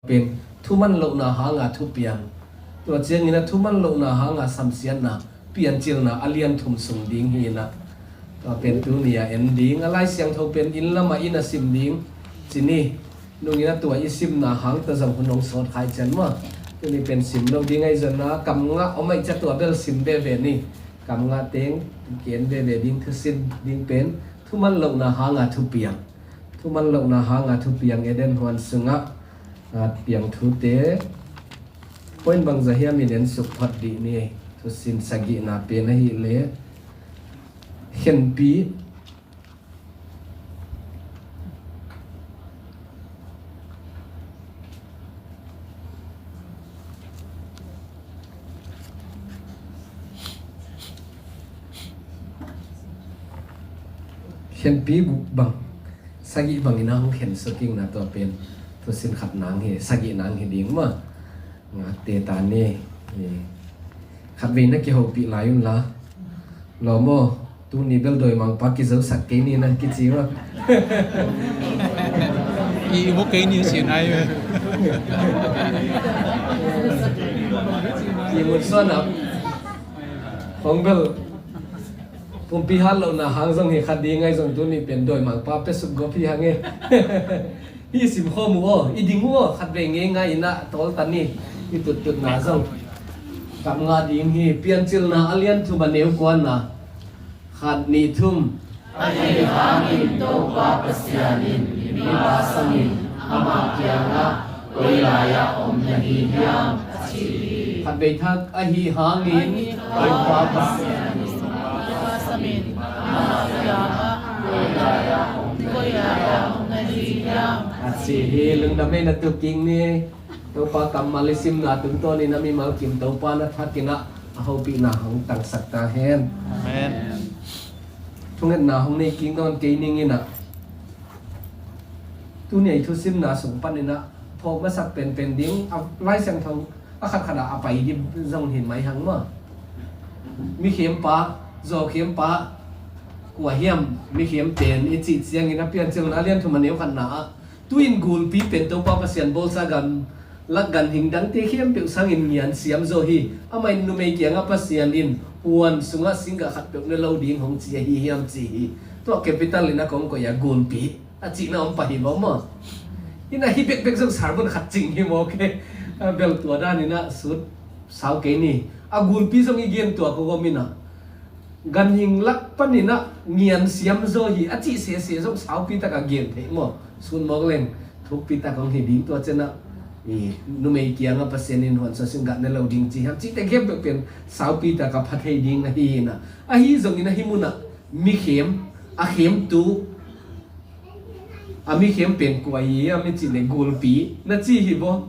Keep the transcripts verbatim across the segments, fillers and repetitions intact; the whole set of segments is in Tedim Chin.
Pen thuman lohna hanga thupiang. Tua ciangin a thuman lohna hanga samsiatna, piancilna a lian thum sung ding hi inah. Tua pen tuni a en ding, a Lai Siangtho pen inn lamah inn a sim ding ci ni. Nungin a tua i simna hang tawh zong hun hong sawt khai cian maw. Tuni pen sim lo ding ahi zonna, kam ngah om aih ciah tua bel sim veve ni. Kam ngah teng, gen veve ding, thusin ding pen thuman lohna hanga thupiang. Thuman lohna hanga thupiang Eden huan sungah a piang thute point bangza hiam in en suk phot dih ni. Thusin sagihna pen ahih leh khenpi. Khenpi guk bang, sagih bangin a hong khen suk ing na, tua pen thusin khat nang hi, sagih nang hi ding maw. Ngakte ta ni. Khatvei na kihopih lai un la. Lawm aw, tuni bel dawimangpa kizosak kei ni na kici maw. I mu kei ni si nai ve. I mu suan a hong bel pumpi hat lohna hang zong hi khat ding ahi zong tuni pen dawimangpa pia suk gawp hi hang e. Hi sim khawm uh aw, i ding uh aw, khatvei ngeingai inah tawltan ni, i tuttutna zong. Kam ngah ding hi, piancilna a lian thum a neu kuana. Khat nih thum. Ahi hangin Topa Pasian in mi basangin ama kiangah koi lai-ah om na hi hiam a ci hi. Khatvei thak, ahi hangin Topa Pasian in mi basangin ama kiangah koi lai-ah om na hi hiam a ci hi. Lungdam ei, na tu kik ni. Topa kammal i simna tungtawnin a mimal kim Topa na thakin ah a hopihna hong tangsak ta hen. Amen. Thungetna hong nei kik nawn kei ning inah. Tuni a i thusimna sung panin ah phawk masak penpen ding a Lai Siangtho a khatkhat ah a pai hi zong hi mai hang maw. Mikhempa, zawkhempa, kua hiam mikhem pen i cih ciangin a piancilna a lian thum a neu khatna ah tu-in gulpi pen Topa Pasian bawlsa gan lak ganhing dangte khempeuh sangin ngian siam zaw hi. Amah in numei kiangah Pasian in huan sungah singgah khatpeuh ne lo ding hong ci ahi hiam ci hi. Tua capital in a kong koih a gulpi a cihna om pah hi lo maw. Inah hi bekbek zong sermon khat cing hi maw ke. A bel tua dan inah sut sau kei ni. A gulpi zong i gen tua ko gawm inah ganhing lak panin ah ngian siam zaw hi a cih sese zong saupi taka gen theih maw. Sun mawk leng thukpi tak hong hi ding, tua cianah i numei kiangah Pasian in huan sua singgah ne lo ding ci hiam cihte khempeuh pen saupi taka pha thei ding ahi inah. Ahi zongin ahi munah mikhem, a khemtu, a mikhem pen kua hi hiam i cih leh gulpi na ci hi baw.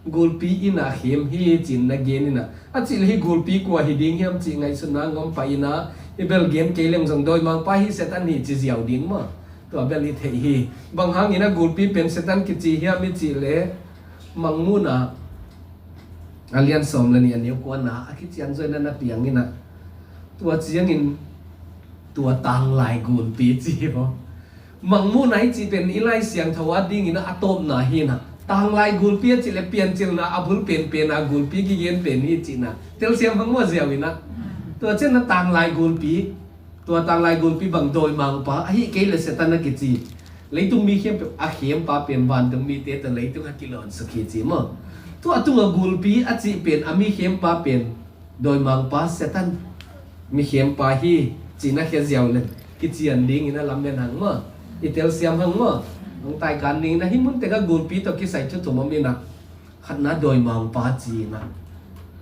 Gulpi in a khem hi ci-in na gen inah. A cih leh hi gulpi kua hi ding hiam cih ngaihsutna ngawm pah inah, i bel gen kei leng zong dawimangpa hi, Satan hi ci ziau ding maw. Tua bel i theih hi. Bang hangin a gulpi pen Satan kici hiam i cih leh Mangmuhna a lian sawm le nih a neu kuana a kician zaw inah na piang inah. Tua ciangin tua tanglai gulpi ci hi baw. Mangmuhna i cih pen i Lai Siangtho a dingin a tawpna hi inah. Tanglai gulpi a cih leh piancilna a bul penpen a gulpi kigen pen hi cihna telsiam hang maw ziau inah. Tua cianah tanglai gulpi, tua tanglai gulpi bang dawimangpa ahih kei leh Satan a kici. Leitung mi khempeuh a khempa pen vantung mite tawh leitung a kilawn suk hi ci maw. Tua tungah gulpi a cih pen a mi khempa pen dawimangpa Satan, mi khempa hi cihna khia ziau leng kician dingin a lamen hang maw. I telsiam hang maw. Hong taikan dingin a hi mun tekah gulpi tawh kisai thu thum om inah. Khatna dawimangpa ci inah.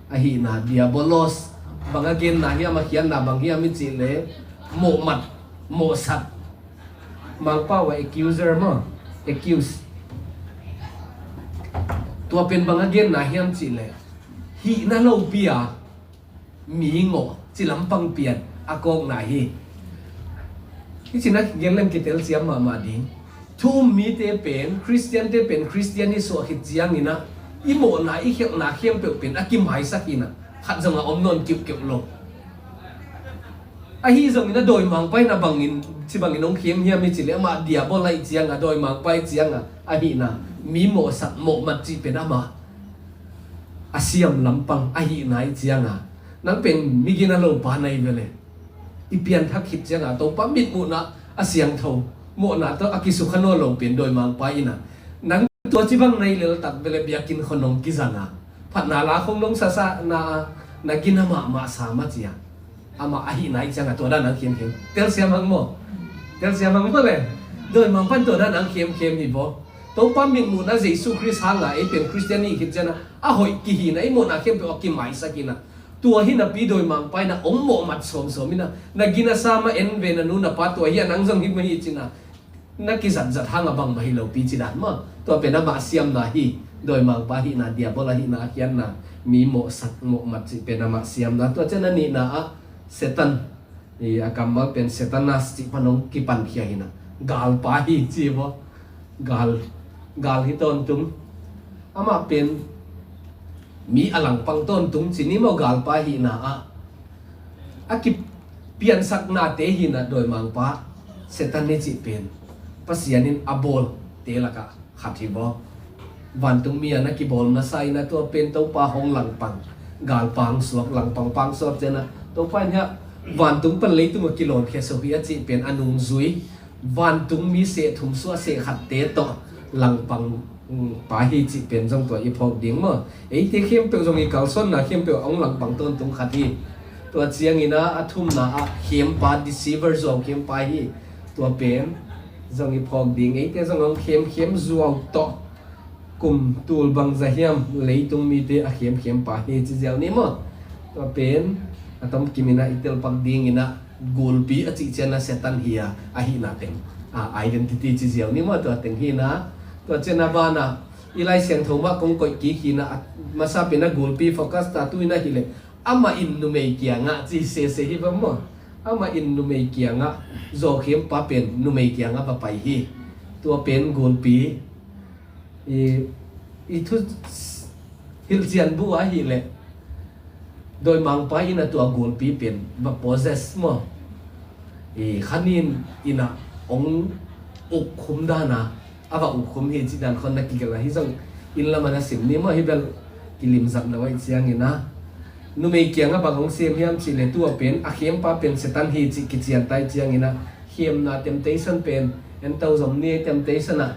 Ahihna Diabolos. Bang a genna hiam, a khiatna bang hiam i cih leh mawhmat, mawhsat. Mangpau a accuser maw. Accuse. Tua pen bang a genna hiam cih leh hihna lopi a mi ngawh ci lampang pian a kawkna hi. Hi cihna gen leng kitelsiam mahmah ding. Thu um mite pen, Khristiante pen Khristian hi suah khit ciang inah i mawhna, i khelhna khempeuh pen a kimaisak inah khat zong a om nawn kiuhkeuh lo. Ahi zongin a dawimangpa in a bangin, ci bangin hong khem hiam i cih leh amah Diabol ahih ciangah, dawimangpa ahih ciangah ahihna mi mawhsak mawhmat cih pen amah a siam lampang ahihna ih cianga, nang pen migina lopa na hi ve le. I pianthak khit cianga Topa mitmuhna a siangtho, mawhna tawh a kisukha nawn lo pen dawimangpa ina, nang tua ci bang na hi leltak ve le, biakinn khonong kizanga, phatna la khong nong sasana a, na gina mahmah sa ma cia. Amah ahihna ih cianga tua dan ang khemkhem. Telsiam hang maw? Telsiam hang maw le? Dawimangpan tua dan ang khemkhem hi baw. Topa mitmuhna Jesu Khrist hanga ei pen Khristian ih khit ciana a hoih kihina, i mawhna khempeuh a kimaisak ina. Tua hi napi dawimangpa ina ong mawhmat sawmsawm ina, na gina sa ma en ve na nu na pa tua hi a, nang zong hi ma hi cina. Na kizatzat hanga bangmah hi lopi ci dan maw. Tua pen amah siamna hi. Dawimangpa hihna, diabol ahihna, a khiatna, mi mawhsak mawhmat cih pen amah siamna. Tua cian a nihna ah Satan, i a kammal pen Satanas cih pan hong kipankhia hina. Galpa hi ci baw. Gal, gal hi tawntung. Amah pen mi a langpang tawntung ci ni maw, galpa hihna ah. A kipiansaknate hina dawimangpa Satan ni cih pen Pasian in a bawlte lakah khat hi baw. Vantungmi a na kibawl masa ina tua pen Topa hong langpang, galpa hong suak, langpang pa hong suak ciana Topa in hiah vantung pan leitung a kilawnkhia so hi a cih pen a nungzui vantungmi seh thum suah seh khatte tawh langpang, mm, pa hi cih pen zong tua i phawk ding maw. Eite khempeuh zong i kalsuanna khempeuh a hong langpang tawntung khat hi. Tua ciangina a thumna ah khempa, deceiver, zuau khempa hi. Tua pen zong i phawk ding, eite zong hong khemkhem zuau tawh kum tul bangza hiam leitung mite a khemkhempa hi ci ziau ni maw. Tua pen a tom kimina i telpak dingina gulpi a cih ciana Satan hi a, ahihna teng, a, identity ci ziau ni maw, tua teng hina. Tua ciana bana i Lai Siangtho mah kong koih kik hina, a, masa pena gulpi focus ta tu ina hileh amah in numei kiangah ci sese hi bang maw. Amah in numei kiangah, zawkhempa pen numei kiangah va pai hi. Tua pen gulpi i, i thu hilhcian bu ahileh dawimangpa ina tua gulpi pen va possess maw. I khanin ina ong ukkhum dana a va ukkhum hi cih dan khon na kigelh a hi zong inn lamah na sim ni maw, hi bel kilimzak lo ahih ciangina. Numei kiangah bang hong sem hiam cihleh tua pen a khempa pen Satan hi cih kician ta ahih ciangina khemna temptation pen en to zom ni, temptation ah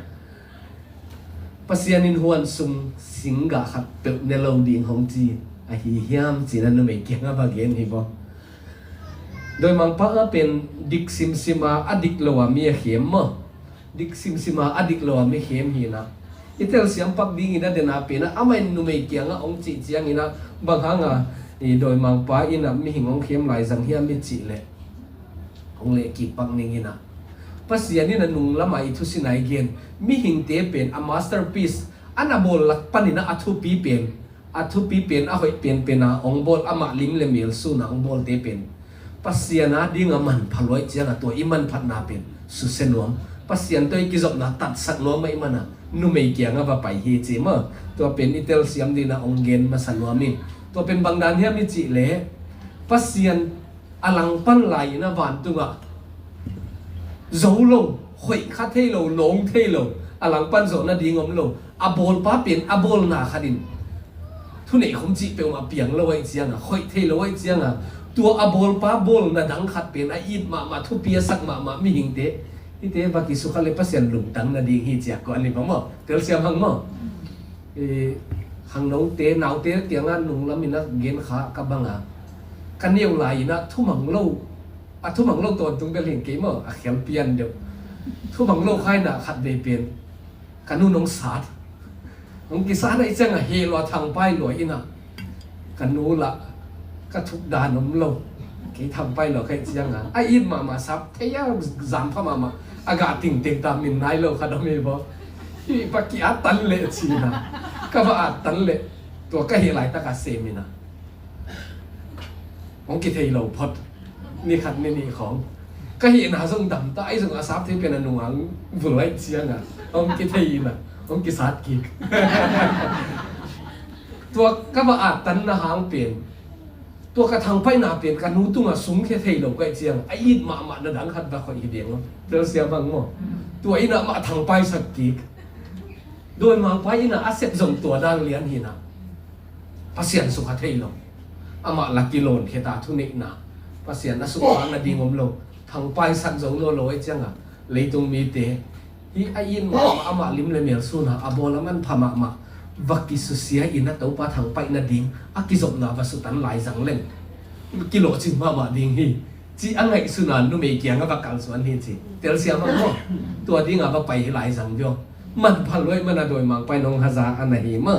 Pasian in huan sung singgah khat peuh ne lo ding hong ci ahi hiam cina numei kiangah va gen hi baw. Dawimangpa a pen dik simsima a dik lo a mi a khem maw. Dik simsima a dik lo a mi khem hina. I telsiam pak dingina dena pena amah in numei kiangah hong cih ciangina bang hanga i dawimangpa ina mihing hong khem lai zang hiam i cihleh hong leh kik pak ningina. Pasian ina nung lama i thusinai gen mihingte pen a masterpiece a na bawl lak panina a thupi pen, a thupi pen a hoih penpena hong bawl, amah lim le mel suna hong bawlte pen Pasian a dinga manpha luaih cianga tua i manphatna pen susia nuam, Pasian tawh i kizopna tatsak nuam ahih mana numei kiangah va pai hi ci maw. Tua pen i telsiam dina hong gen masa nuam in, tua pen bangdan hiam i cihleh Pasian a langpan lai ina vantungah zo lo, hoih kha thei lo, lawng thei lo, a langpan zawh nading om lo, a bawlpa pen a bawlna khatin thuneih khum cih peuhmah piang lo ahih cianga, hoih thei lo ahih cianga, tua a bawlpa bawlna dang khat pen a it mahmah, thupi a sak mahmah mihingte hite va kisukha le Pasian lungtang nading hi ciak ko an li bang maw. Telsiam hang maw. Eh, khangnote, naute kiangah nunglam ina gen kha ka banga ka neu lai ina thumang lo, a thumang lo tawntung bel hin kei maw, a khel pian deuh. Thumang lo khaina khat vei pen ka nu nong sat, nong kisat ahih cianga heh lua thangpai lua ina ka nu lah ka thuk dan om lo. Kei thangpai lua ka hih cianga a it mahmah sap thei a, zam pha mahmah, a gah tingteng ta min nai lo khat om hi baw. Hi pa ki at tan leh cina ka va at tan leh tua ka heh laitaka sem ina hong kithei lo phot. Ni khat ni nih khawng ka hehna zong damta, ahi zong a sap thei pen a nungang vul ahih cianga hong kithei ina hong kisat kik. Tua ka va at tanna hang pen, tua ka thangpaihna pen ka nu tunga sum khia thei lo ka hih cianga a it mahmah na dang khat va khoih hi deng lo. Telsiam hang maw. Tua ina mah thangpaisak kik. Dawimangpa in ah a sep zong tua dan lian hi in ah, Pasian sukha thei lo. Amah la kilawnkhiat a thuneihna, Pasian a sukha nading om lo. Thangpaih sak zo nawn lo ahih ciangah leitung mite hi a it mahmah, amah lim le mel sun a, a bawl a manpha mahmah, va kisusia in ah Topa thangpaih nading a kizopna va sutan laizang leng kilawhcing mahmah ding hi, ci a ngaihsun a numei kiangah va kalsuan hi ci. Telsiam hang maw? Tua dingah va pai hi laizang vio. Manpha luai man a dawimangpa in hong haza a na hi maw.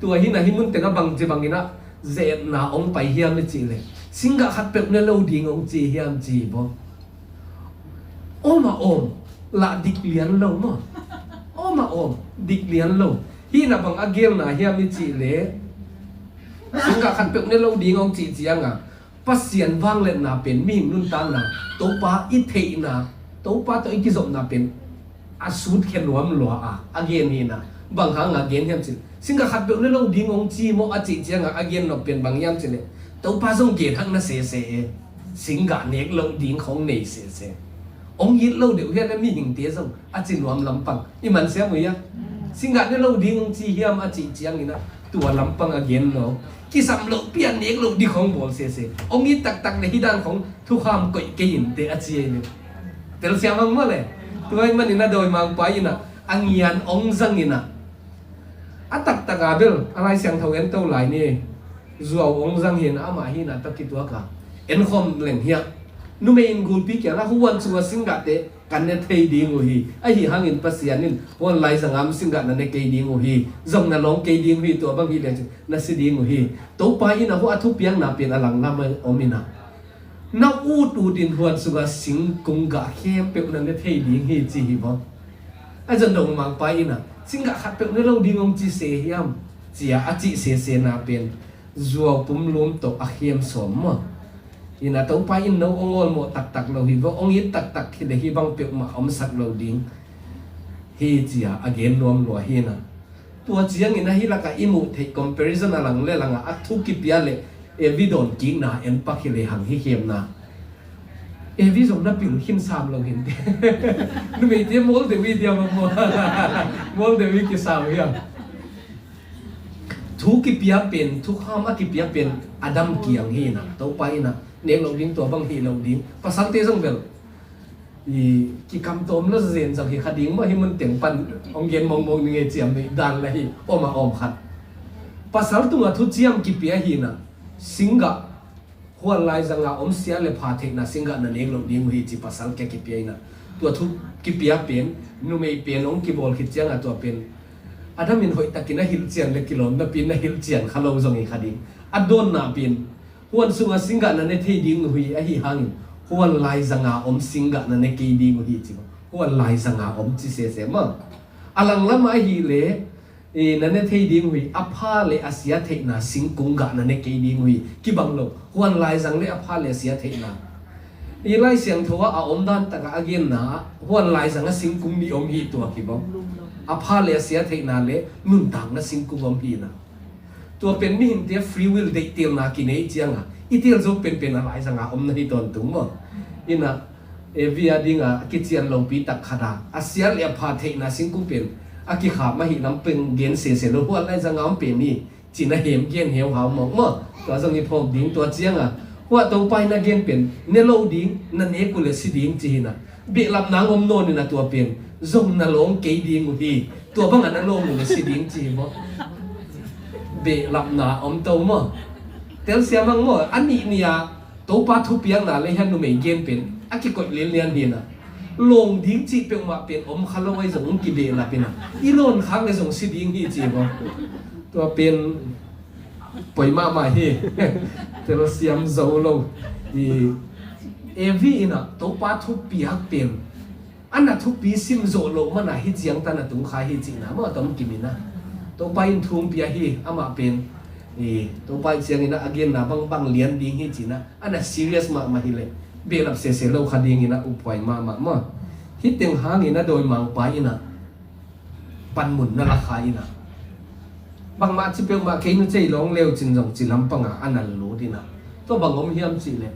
Tua hi in ah hih mun tengah bangci bangin ah ze-etna hong pai hiam i cih leh, singgah khat peuh ne lo ding hong ci hiam ci hi baw. Om a om, lah dik lian lo maw. Om a om, dik lian lo. Hih in ah bang a gelna hiam i cih leh, singgah khat peuh ne lo ding hong cih ciangah, Pasian vangliatna pen mihing nuntakna, Topa i theihna, Topa tawh i kizopna pen a sutkhia nuam lua a, a gen hi in ah. Bang hang a gen hiam cih leh, singgah khat peuh ne lo ding hong ci maw a cih ciangah a gen nop pen bang hiam cih leh, Topa zong gen hak na sese e. Singgah nek loh ding khong nei sese. Hong it lo deuh hiam a mihingte zong a ci nuam lampang. I man siam uh hia? Singgah ne lo ding hong ci hiam a cih ciangin ah tua lampang a gen lo. Kisam lohpi a nek loh ding khong bawl sese. Hong it taktak le hih dan khong thukham koih kei inteh a ci ei le. Telsiam hang maw le. Tua ahih manin a dawimangpa in ah a ngian hong zang in ah, a taktak a bel a Lai Siangtho en to lai ni. Zuau hong zang hi in ah amah hi in ah tawh kituak a, en khawm leng hiah, numei in gulpi kiangah huan sungah singgahte ka ne thei ding uh hi. Ahi hangin Pasian in huan laizang a om singgah na ne kei ding uh hi. Zong na lawng kei ding uh hi, tua bang hi leh cin na si ding uh hi. Topa in ah hua a thupiakna pen a langlam a om in ah, na ut ut in huan sungah singkung gah khempeuh na ne thei ding hi ci hi baw. A zon dawimangpa in ah singgah khat peuh ne lo ding hong ci se hiam, ci a a cih sesena pen zuau pumlum tawh a khem sawm maw. In ah Topa in no hong awlmawh taktak lo hi baw, hong it taktak hi leh hih bang peuhmah omsak lo ding hi ci a a gen nuam lua hi in ah. Tua ciangin ah hih lakah i muh theih comparison a lang le langah a thu kipia le Evi dawn kikna en pak hi lehang hi khemna. Evi zong na pil khin sam lo hi inteh. Numeite mawl deuh hi diam a maw? Mawl deuh hi kisau hiam? Thu kipia pen, thukham a kipia pen Adam kiang hi in ah, Topa in ah nek lo ding, tua bang hih lo ding. Pasalte zong bel i kikam tawm lo zen zong hi kha ding maw, hih mun teng pan hong gen mawngmawng ding e ciam nih dan la hi, om a om khat. Pasal tungah thuciam kipia hi in ah, singgah, huan laizang a om sia le pha theihna singgah na nek lo ding uh hi ci pasal kia kipia in ah. Tua thu kipia pen, numei pen hong kibawl khit ciangah tua pen Adam in hoihtakin a hilhcian le kilawm napi in a hilhcian kha lo zong hi kha ding. A dawnna pen huan sungah singgah na ne thei ding uh hi, ahi hangin huan laizang a om singgah na ne kei ding uh hi ci. Huan laizang a om ci sese maw. A langlam ah ahih leh, i, na ne thei ding uh hi, a pha le a sia theihna singkung gah na ne kei ding uh hi. Kibang lo, huan laizang le a pha le a sia theihna. I Lai Siangtho ah a omdan takah a genna ah huan laizang a singkung nih om hi tua kibang. A pha le a sia theihna le nuntakna singkung om hi in ah. Tua pen mihingte free will deihtelna kinei ciangah i tel zo penpen a laizang a om na hi tawntung maw. In ah, Evi a dingah a kician lopi tak khat a, a sia le a pha theihna singkung pen a kikhap ahih lam pen gen sese lo, huan laizang a om pen hi ci-in a hem gen heu hau mawk maw. Tua zong i phawk ding, tua ciangah hua Topa in a gen pen ne lo ding, na nek uh le si ding ci hi in ah. Behlapna hong om nawn in ah tua pen zong na lawng kei ding uh hi. Tua bangah na lawng uh le si ding ci hi maw. Behlapna om to maw. Telsiam hang maw, a nih ni-a Topa thupiakna le hian numei gen pen a kikoih lianlian hi in ah. Lawng ding cih peuhmah pen om kha lo ahi zong hong kibehlap in ah, i lawn khak le zong si ding hi ci hi maw. Tua pen poi mahmah hi. Telsiam zo lo. I Evi in ah Topa thupiak pen a na thupi sim zawh loh man a hi ciang tan a tung kha hi cihna maw, a tom kim in ah. Topa in thu hong pia hi, amah pen, i, Topa i ciangin ah a genna bangbang lian ding hi ci-in ah a na serious mahmah hi leh behlap sese lo kha dingin ah uphuai mahmah maw. Hih teng hangin a dawimangpa in ah panmun na la kha in ah, bangmah ci peuhmah kei nu cei lawng leu cin zong ci lampangah a nal lut in ah. Tua bang om hiam cih leh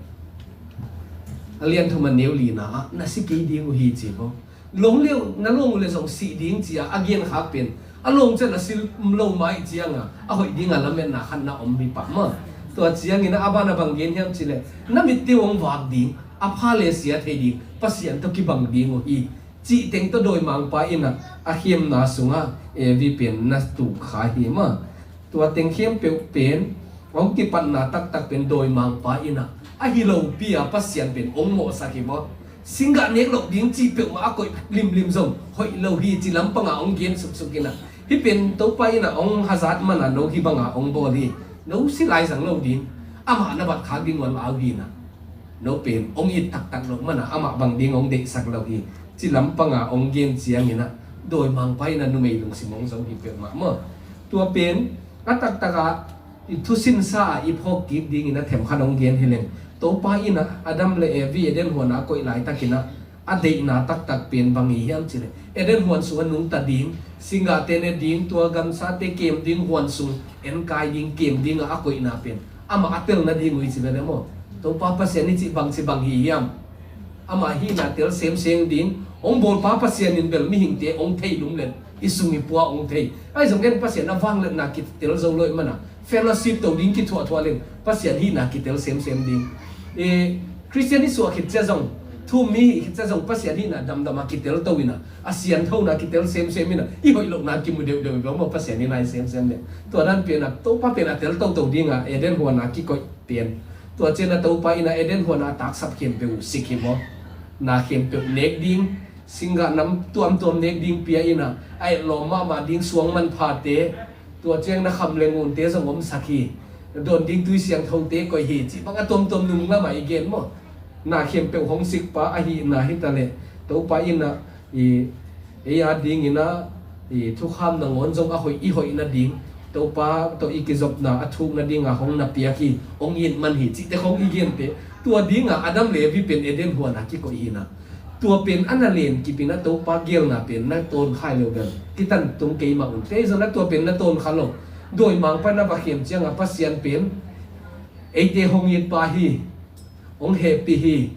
a lian thum a neu lina ah na si kei ding uh hi ci baw. Lawng leu, na lawng uh le zong sih ding ci-a a genkhak pen A lawng ciang a sil lo mah ih cianga a hoih dinga lametna khat na om hi pah maw. Tua ciangin a ban a bang gen hiam cihleh, na mitte uh hong vak ding, a pha le sia thei ding Pasian tawh kibang ding uh hi, cih teng tawh dawimangpa in ah a khemna sungah Evi pen na tuk kha hi maw. Tua teng khempeuh pen hong kipatna taktak pen dawimangpa in ah a hi lopi a Pasian pen hong mawhsak hi maw. Singgah nek loh ding cih peuhmah a koih limlim zong hoih lo hi, ci lampanga hong gen suksuk in ah, hih pen Topa in ah hong hazat mana no hih banga hong bawl hi. No si lai zang lo ding, amah na bat khak ding uh a lau hi in ah, no pen hong it taktak loh mana amah bang ding hong deihsak lo hi, ci lampanga hong gen ciangin ah dawimangpa in ah numei lungsim hong zo hi peuhmah maw. Tua pen a taktakah i thusinsa ah i phawk kik dingin a themkhat hong gen hi leng, Topa in ah Adam le Evi Eden huan a koih laitakin ah a deihna taktak pen bang hi hiam cihleh, Eden huan sungah nungta ding, singgahte ne ding, tua gamsate kem ding, huan sung enkai ding, kem dingah a koihna pen amah a tel nading uh hi ci ve le maw. Topa Pasian hih cih bangci bang hi hiam? Amah hihna tel semsem ding. Hong bawlpa Pasian in bel mihingte hong thei lum len i sung i pua hong thei. Ahi zong en Pasian a vangliatna kitel zo lo ih mana fellowship to ding kithuahthuah leng Pasian hihna kitel semsem ding. Eh, Khristian i suah khit cia zong, thu mi hih khit cia zong Pasian hihna damdama kitel to ina, a sianthona kitel semsem ina, i hoih lohna kimu deuhdeuh i bawm maw Pasian hihna i semsem le. Tua dan pian a Topa pen a tel toto dinga Eden huana kikoih pian. Tua cian a Topa ina Eden huana a taksap khempeuh uh sik hi maw. Na khempeuh nek ding, singgah nam tuamtuam nek ding pia ina, a etlawm mahmah ding suang manphate, tua ciang na kham le ngunte zong omsak hi. Na dawn ding tui siangthote koih hi, cih bang a tuamtuam nung lamah i gen maw. Na khempeuh hong sikpa ahihna hi ta leh Topa in ah i ei a dingin ah i thukham nangawn zong a hoih i hoih nading, Topa tawh i kizopna a thuk nadinga hong na piak hi, hong it man hi, cihte khong i gente. Tua dinga Adam le Evi pen Eden huana kikoih hi na. Tua pen a na len kipin a Topa gelna pen na tawn khai lo bel kitan tung kei mah un. Tei zong na tua pen na tawn kha lo. Dawimangpa na va khem cianga Pasian pen eite hong itpa hi, hong hehpih hi,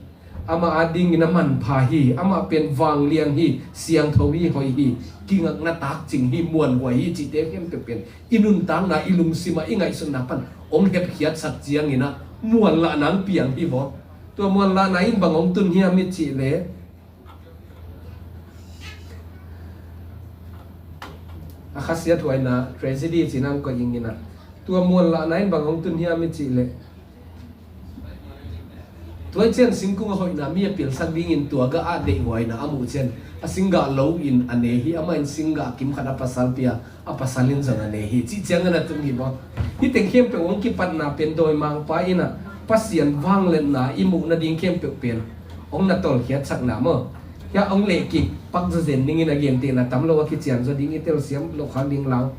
amah a dingin a manpha hi, amah pen vanglian hi, siangtho hi, hoih hi, kingakna takcing hi, muanhuai hi, cihte khempeuh pen i nuntakna i lungsimah i ngaihsutna pan hong hepkhiatsak ciangin ah muanlahna hong piang hi vaw. Tua muanlahna in bang hong tun hiam i cih leh, a khasiathuaina tragedy cih nang koih ing in ah, tua muanlahna in bang hong tun hiam i cih leh, tua cian singkung a hoihna mi a pilsak dingin tua gah a deihhuaina a muh cian a singgah lo in a ne hi, amah in singgah kim khat a pasal pia, a pasal in zong a ne hi, cih ciangin a tung hi maw. Hih teng khempeuh hong kipatna pen dawimangpa in ah Pasian vangliatna i muh nading khempeuh pen hong na tawlkhiatsakna maw. Hiah hong lehkik pak zawzen dingin a gentehna tam lo a kician zaw ding i telsiam loh khak ding lau.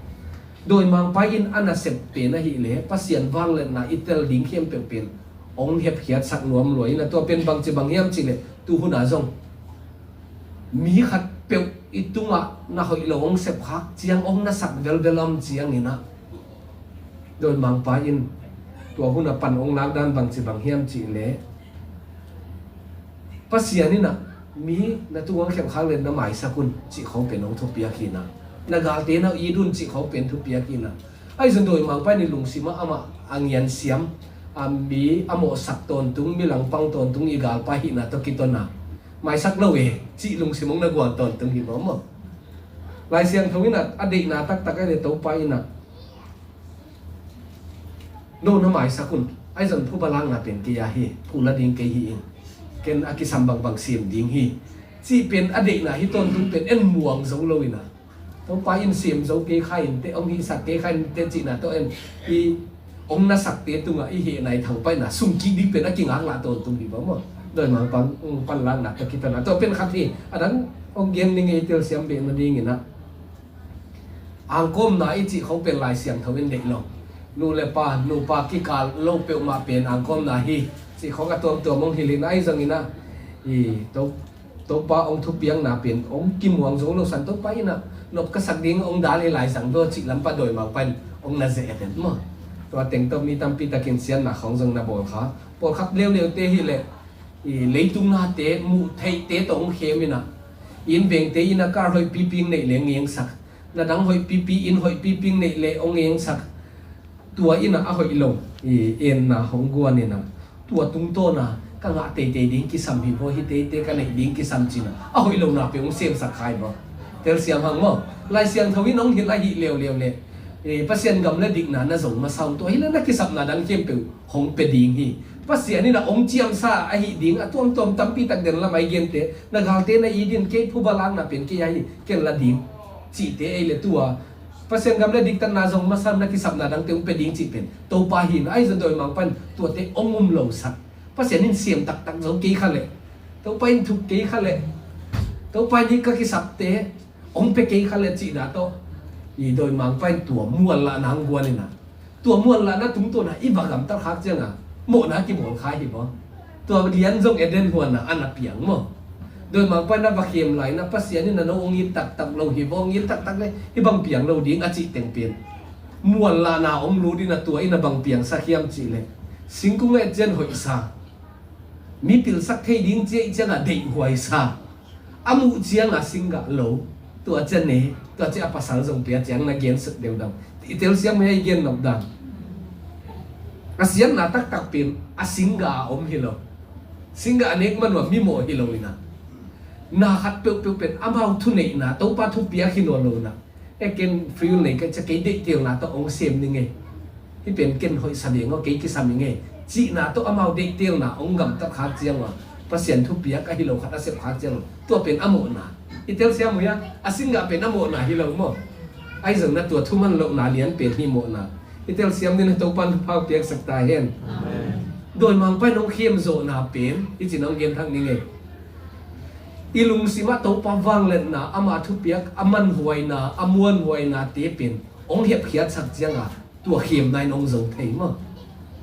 Dawimangpa in a nasep pen ahih leh Pasian vangliatna i tel ding khempeuh pen hong hepkhiatsak nuam lua in ah, tua pen bangci bang hiam cih leh tu hun ah zong mi khat peuh i tungah na hoih lo hong sepkhak ciang hong na sak velvel a om ciangin ah, dawimangpa in tua hun a pan hong lak dan bangci bang hiam cih leh Pasian in ah mi na tungah hong khemkhak leh na maisak un cih khawng pen hong thupiak hi in ah, na galte na it un cih khawng pen thupiak hi in ah. Ahi zong dawimangpa in i lungsimah amah a ngiansiam, a mi a mawhsak tawntung, mi langpang tawntung i galpa hihna tawh kiton a, maisak lo e cih lungsim hong na guan tawntung hi maw maw. Lai Siangtho in ah a deihna taktak ahih leh Topa in ah no na maisak un, ahi zong phuba lakna pen kei a hi, phu la ding kei hi in, ken a kisam bangbang sem ding hi, cih pen a deihna hi tawntung pen en muang zo lo in ah, Topa in sem zo kei kha in teh, hong hihsak kei kha in teh cihna tawh en i hong nasakte tungah i hehna i thangpaihna sungkik ding pen a kingaklah tawntung hi maw maw. Dawimangpa panlakna tawh kiton a, tua pen khat hi. A dang hong gen ning ei telsiam beh nadingin ah, angkawmna i cih khawng pen Lai Siangtho in deih lo. Nu le pa, nupa kikal lo peuhmah pen angkawmna hi, cih khawng a tuamtuam hong hilh in ah, ahi zongin ah i to Topa hong thupiakna pen hong kimuang zo lo san, Topa in ah nop ka sak ding, hong dal hi lai zang lo cih lam pan dawimangpa in hong na zeh et et maw. Tua teng tawh mi tampi takin siatna khawng zong na bawl kha. Pawlkhat leuleute hi leh i leitung nate muh theihte tawh hong khem in ah, inn vengte in ah kar hoih pipi hong neih leh ngengsak, Na dang hoih pipi in hoih pipi neih leh hong engsak. Tua in a hoih lo i enna hong guan in a, tua tungtawn a ka ngah teitei ding kisam hi vaw, hihte hihte ka neih ding kisam ci-in a, a hoih lona peuh hong semsak kha hi vaw. Telsiam hang maw. Lai Siangtho in hong hilh ahih leuleu leh, eh, Pasian gam le dikna na zong masa uh, tua hi leh na kisapna dang khempeuh hong pia ding hi. Pasian in a hong ciamsa ahih ding a tuamtuam tampi tak den lam a i gente, na galte na it in, kei phuba lakna pen kei a hi, ken la ding cihte ei leh tua Pasian gam le diktatna zong masa na kisapna dangte hong pia ding cih pen Topa hi in a, ahi zong dawimangpa in tuate hong um lo sak. Pasian in siam taktak zo kei kha leh, Topa in thuk kei kha leh, Topa in hih ka kisapte hong pia kei kha leh cihna tawh, i dawimangpa in tua muanlahna hong guan in a, tua muanlahna tungtawn a i va gamtat khak ciang a, mawhna kibawl kha hi vaw. Tua lian zong Eden huan a a na piang maw. Dawimangpa in a va khem lai in a, Pasian in a no hong it taktak lo hi vaw, hong it taktak leh hih bang piang lo ding a cih teng pen, muanlahna hong lut in a, tua in a bang piangsak hiam cih leh, singkung a et ciang hoihsa, mi pilsak thei ding ci-a, i ciang a deihhuaisa, a muh ciang a singgah lo, tua ciang ne, tua ciang a pasal zong pia ciang na gen suk deuh dang. I telsiam hi a, i gen nop dan. A siatna taktak pen a singgah a om hi lo. Singgah a nek man uh a mimawh hi lo in a, na khat peuhpeuh pen amau thuneihna, Topa thupiak hi nawn lo in a, e ken free will nei ka hih ciang kei deihtelna tawh hong sem ning ei, hih pen ken hoihsa ding aw, kei kisam ning ei cihna tawh amau deihtelna hong gamtat khak ciang a, Pasian thupiak ahi lo khat a sep khak ciang a, tua pen a mawhna. I telsiam uh hia? A singgah pen a mawhna hi lo maw. Ahi zong na tua thuman lohna lian pen hi mawhna. I telsiam ding a, Topa in thupha hong piaksak ta hen. Amen. Dawimangpa in hong khemzawhna pen hih ci-in hong gen thak ning ei. I lungsim ah Topa vangliatna, ama thupiak, a manhuaina, a muanhuainate pen hong hepkhiatsak ciang a, tua khemna in hong zo thei maw.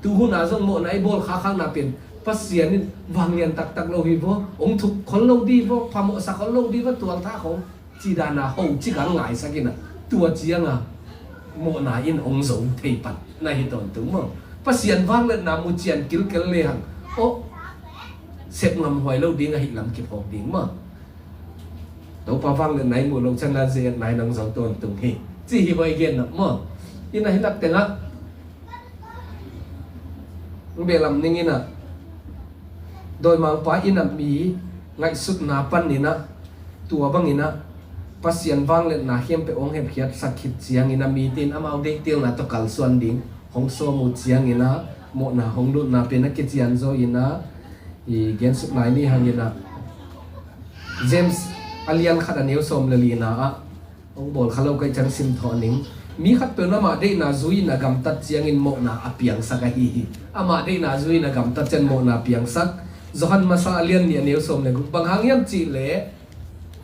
Tu hun a zong mawhna i bawl khakkhakna pen Pasian in vanglian taktak lo hi vaw, hong thuk khol lo ding vaw, phamawhsa khol lo ding vaw, tualtha khong ci dan a ho ci kang ngaisak in a, tua ciang a mawhna in hong zo thei pan na hi tawntung maw. Pasian vangliatna mu ciang kilkel lehang, aw, sep ngamhuai lo ding ahih lam kiphawk ding maw. Topa vangliatna i muh loh ciang a, zia-etna in hong zo tawntung hi, ci hi vaw, i gen nop maw. In a, hih lak teng ah hong beh lam ning in a, dawimangpa in a mi ngaihsutna pan in a, tua bang in a Pasian vangliatna khempeuh hong hepkhiatsak khit ciang in a, mite in amau deihtelna tawh kalsuan ding hong sawm uh ciang in a, mawhna hong lutna pen a kician zaw in a, i gensuk lai ni hang in a, James a lian khat a neu sawm le lina ah, hong bawl kha lo ka hih ciang sim thawh ning. Mi khatpeuh in amah deihna zui in a gamtat ciangin mawhna a piangsak ahi hi. Amah deihna zui in a gamtat ciang mawhna a piangsak. Johan Masa a lian nih a neu sawm le guk, bang hang hiam cih leh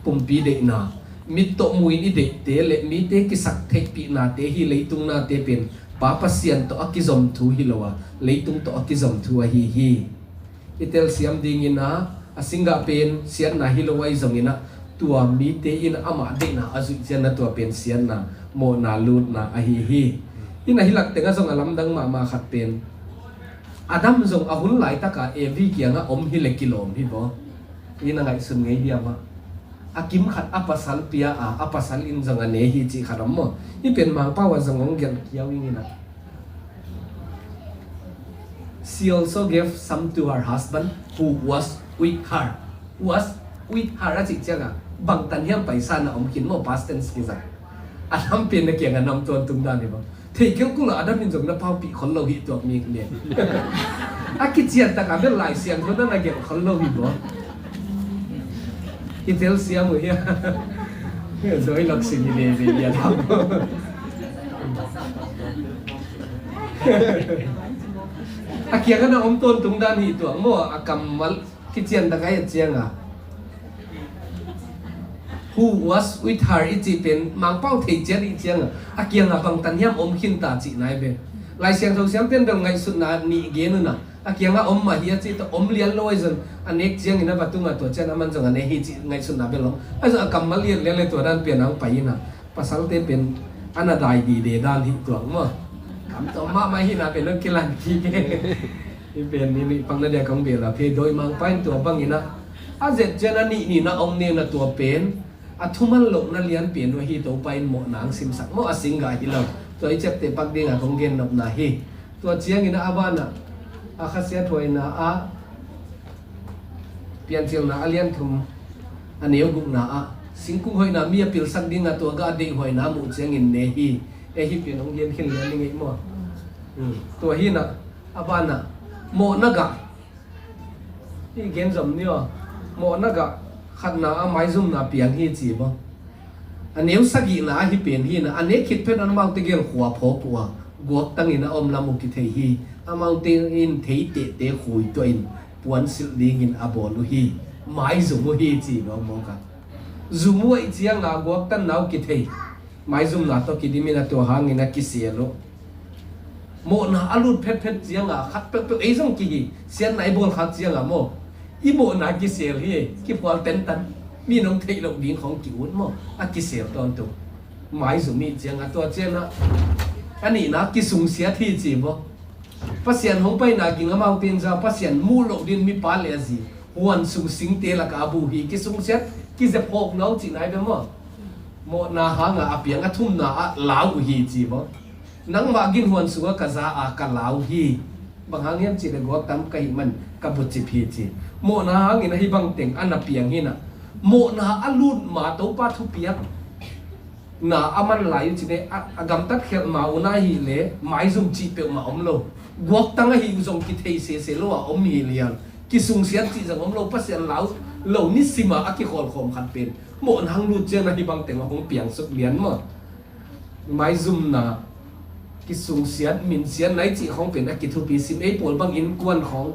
pumpi deihna, mit tawh mu in i deihte le mite kisak theihpihnate hi leitung nate pen Pa Pasian tawh a kizom thu hi lo a, leitung tawh a kizom thu ahi hi. I telsiam ding in a, a singgah pen siatna hi lo ahi zong in a, tua mite in amah deihna a zuih ciang a, tua pen siatna, mawhna lutna ahi hi. In a, hih lak teng ah zong a lamdang mahmah khat pen, Adam zong a hun laitak a Evi kiang ah om hi leh kilawm hi vaw. In a, ngaihsun ngei hiam ah, a kim khat a pasal pia a, a pasal in zong a ne hi cih khat om maw. Hih pen Mangpau ah zong hong gelh kiau ing in a. She also gave some to her husband who was with her. Was with her a cih ciang a, bangtan hiam paisa na om khin maw, past tense kizang. Adam pen na kiang a na om tawntung dan hi vaw. Thei kei kul a, Adam in zong na paupih khol lo hi tuak mi nih. A kician tak a bel Lai Siangtho na na gelh khol lo hi vaw. I telsiam uh hia? Doi lok sin hi leh hi a, Adam. A kiang a na om tawntung dan hi tuak maw, a kammal kician tak a et ciang a. Who was with her i cih pen Mangpau thei ciat i cih ciang a, a kiang a bangtan hiam om khin ta cihna hi ve. Lai Siangtho siam pen bel ngaihsutna nih gen un a, a kiang a om mah hi a cih tawh, om lian lo ahi zong a nek ciangin a va tung a, tua ciang a man zong a ne hi cih ngaihsutna bel om. Ahi zong a kammal lian lian le tua dan pian a hong pai in a, pasalte pen a na dai dide dan hi tuak maw. Kamtawm mahmah hihna pen hong kilan kik e. Hih pen nih nih pakna dia kong bel a, phei dawimangpa in tua bang in a, a zet ciang a nih nih na ong nen a, tua pen A thuman lohna lianpian uh ahi Topa in mawhna ang simsak maw, a singgah hi lo. Tua i ciapteh pak dingah kong gennopna hi. Tua ciangin a banah a khasiathuaina ah Piancilna a lianthum a neu gukna ah singkung hoihna mi a pilsak dingah tua gah deihhuaina muh ciangin ne hi. Ei hi pian hong gen khin lian i ngeih maw? Tua hinah a banah mawhna gah i gen zom ni aw. Mawhna gah khatna a maizumna piang hi ci baw. A neu sagihna ahi pen hinah a nek khit phet amaute gel khua phawk uh a guaktangin a om lam uh kithei hi. Amaute in theitehte khui tuahin puansilh dingin a bawl uh hi. Maizum uh hi ci baw mawk a. Zum uh aih cianga guaktanna uh kithei. Maizumna tawh kidimin a tua hangin a kisel uh. Mawhna a lut phetphet cianga khat peuhpeuh ei zong kihi siatna i bawl khak cianga maw? I mawhna kisel hi, kiphual tentan. Mi nong theih loh ding khong ki-ut maw? A kisel tawntung. Maizum ih cianga tua cianah a nihna kisungsiat hi ci baw. Pasian hong paina ging amaute in za Pasian muh loh din mipa le a zi huan sung singte laka a bu hi. Kisungsiat kizep hawk no cih nai bia maw? Mawhna hanga a piang a thumna ah lau uh hi ci baw. Nangmah ginhuan sungah ka za a ka lau hi. Bang hang hiam cih le guak tam ka hih man ka bucip hi ci. Mawhna hangin ahi bangteng a na piang hinah mawhna a lut ma Topa thupiak na a man lai uh cine a gamtat khelh ma uh na hi le maizum cih peuhmah om lo. Guaktang ahi uh zong kithei sese lo a om hi lian. Kisungsiat cih zong om lo, Pasian lau lo nisima a kikhawlkhawm khat pen mawhna hang lut ciang ahi bangteng a hong piangsuk lian maw? Maizumna kisungsiat minsiat nai cih khong pen a kithupi sim ei pawl bang innkuan khong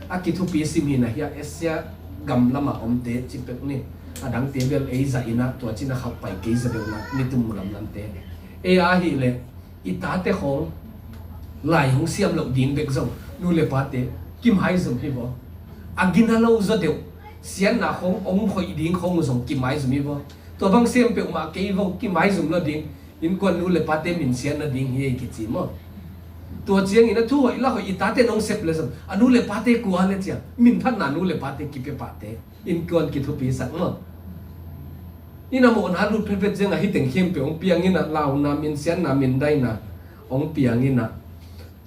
a kithupi sim hinah hia Asia gam lamah omte cipek ni. A dangte bel ei zah inah tua cina khauh pai kei za deuhna nitum lamlamte. Ei ahileh i tate khong lai hong siam loh ding bek zong nu le pate kimaizum hi baw. A gina lo zaw deuh siatna khong ong hoih ding khong uh zong kimaizum hi baw. Tua bang sem peuhmah kei vong kimaizum lo ding. Innkuan nu le pate minsiat nading hi ei kici maw? Tua ciangin a thu hoih la hoih i tate nong sep le zong a nu le pate kua le ciang minphatna nu le pate kipia pahte innkuan kithupi sak maw? Ina mawhna lut phetphet ciangah hiteng khempeuh hong pianginah launa minsiatna mindaina hong pianginah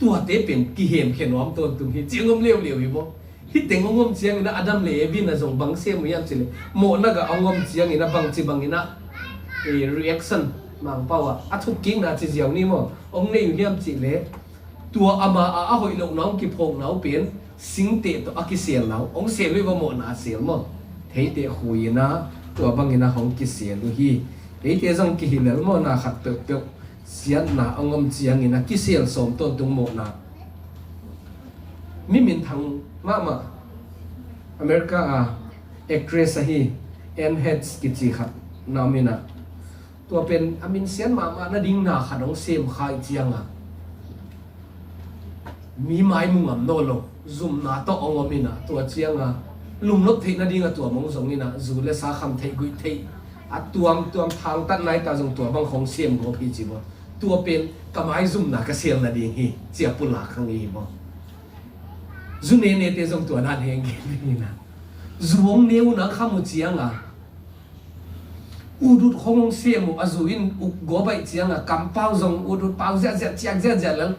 tuate pen kihemkhia nuam tawntung hi. Ciang om leuleu hi baw. Hiteng hong om ciangin a Adam le Evi na zong bang sem uh hiam cileh mawhna gah hong om ciangin a bangci bangin a reaction Mangpau ah a thukkikna ci ziau ni maw hong nei uh hiam cileh tua ama a a hoih lohna hong kiphawkna uh pen singteh tawh a kiselna uh hong sel uh hi va mawhna a sel maw? Theiteh khuina tua bangin a hong kisel uh hi. Eite zong kihilel mawhna khat peuhpeuh siatna a ngom ciangin a kisel sawm tawntung mawhna. Mi minthang mahmah America a actress ahi Anne Heche kici khat na om inah tua pen a minsiat mahmah nading na khat hong sem kha ih cianga mi mai mu ngam naw lo zumna tawh hong om inah tua cianga lungnop theih nadinga tua mong zong inah zu le sa kham theih guih theih a tuamtuam thangtat naita zong tua bang khong sem gawp hi ci baw. Tua pen ka maizumna ka sel nading hi cia pulak hang hi baw. Zu nenete zong tua dan heng gen inah zu hong neu na kham uh cianga udut khong hong sem uh a zu in uk gawp aih cianga kampau zong udut pau ziahziah ciak ziahziah lel.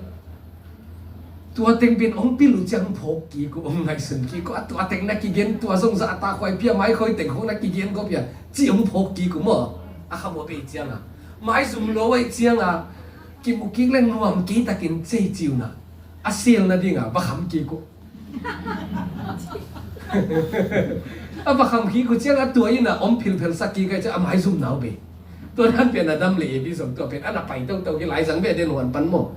Tua teng pen hong pil uh ciang hong phawk kik uh hong ngaihsun kik uh a tua teng na kigen tua zong zahtakhuai pia maikhawi teng khong na kigen gawp ia cih hong phawk kik uh maw? A kham uh a bei cianga maizum lo aih cianga kimu kik le nuam kei takin cei ciuna a sel nadinga va kham kik uh. A va kham kik uh cianga tua inah om philphel sak kik aih ciang a maizum nau bei. Tua dan pen Adam le Evi zong tua pen a na pai toto hi lai zang ve den huan pan maw?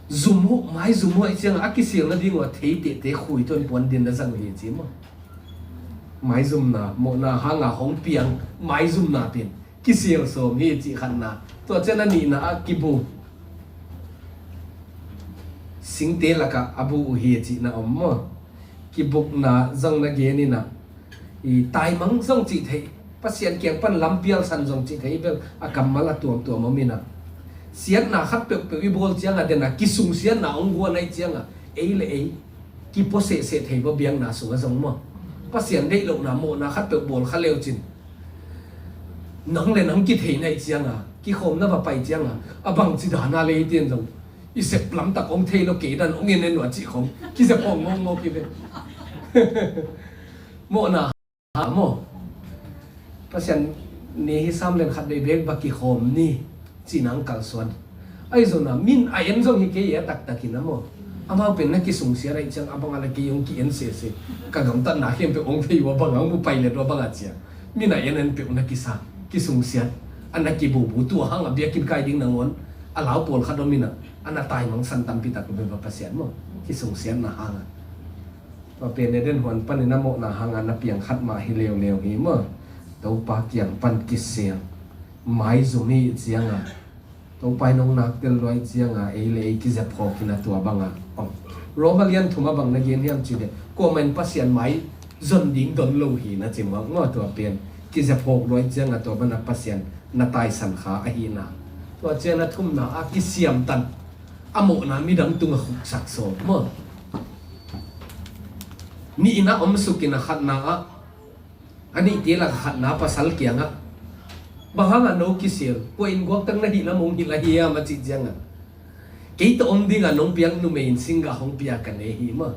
Zum uh maizum uh aih cianga a kisel nading uh a theitehte khui tuan puan din na zang uh hi ci maw? Maizumna mawhna hanga hong piang maizumna pen kisel sawm hi cih khatna. Tua cian a nihna a kibu singte lakah a bu uh hi cihna om maw? Kibukna zong na gen inah i taimang zong cih theih Pasian kiang pan lampial san zong cih theih bel a kammal a tuamtuam om inah siatna khat peuhpeuh i bawl cianga dena kisungsiatna hong guan aih cianga ei le ei kipuasehseh thei baw biakna sungah zong maw? Pasian deih lohna mawhna khat peuh bawl kha leucin Nang le nang kithei na hih cianga, kikhawm na va pai cianga, a bangci dana le hi tian zong, i sep lamtak hong thei lo, kei dan hong en en uh a cih khong kizep hong mawkmawk hi ve. Mawhna ha maw? Pasian ni hi sam len khat vei bek va kikhawm ni, ci-in ang kalsuan. Ahi zongin min a en zong hi kei a taktakin a maw? Amau pen na kisungsiat ahih ciang a bang a le kei hong ki-en sese. Ka gamtatna khempeuh hong thei uh a bang a, hong mu pai let uh a bang a cia. Min a en en peuh na kisa, kisungsiat. A na kibubu, tua hang a biakinn kai ding nangawn a lau pawlkhat om in a, a na taimang san tampi tak uh bek a Pasian maw? Kisungsiatna hang a. Tua pen Eden huan panin a mawhna hanga na piang khat mah hi leuleu hi maw? Topa kiang pan kisel, maizum hi cianga, Topa in hong naktel luai cianga ei le ei kizep hawk hi na tua banga. Rom a lian thum a bang na gen hiam cih leh, kuamah in Pasian mai zon ding don lo hi na ci mawk maw? Tua pen kizep hawk luai cianga tua bana Pasian na taisan kha ahihna. Tua ciang a thumna a kisiamtan, a mawhna midang tunga khuksak sawm maw? Nihna om sukin a khatna ah, a nihte lak a khatna pasal kiangah, bang hangah no kisel, kua in guaktak na hih lam hong hilh ahi hiam a cih ciangah, kei tawh om dinga nong piak numei in singgah hong pia ka nei hi maw?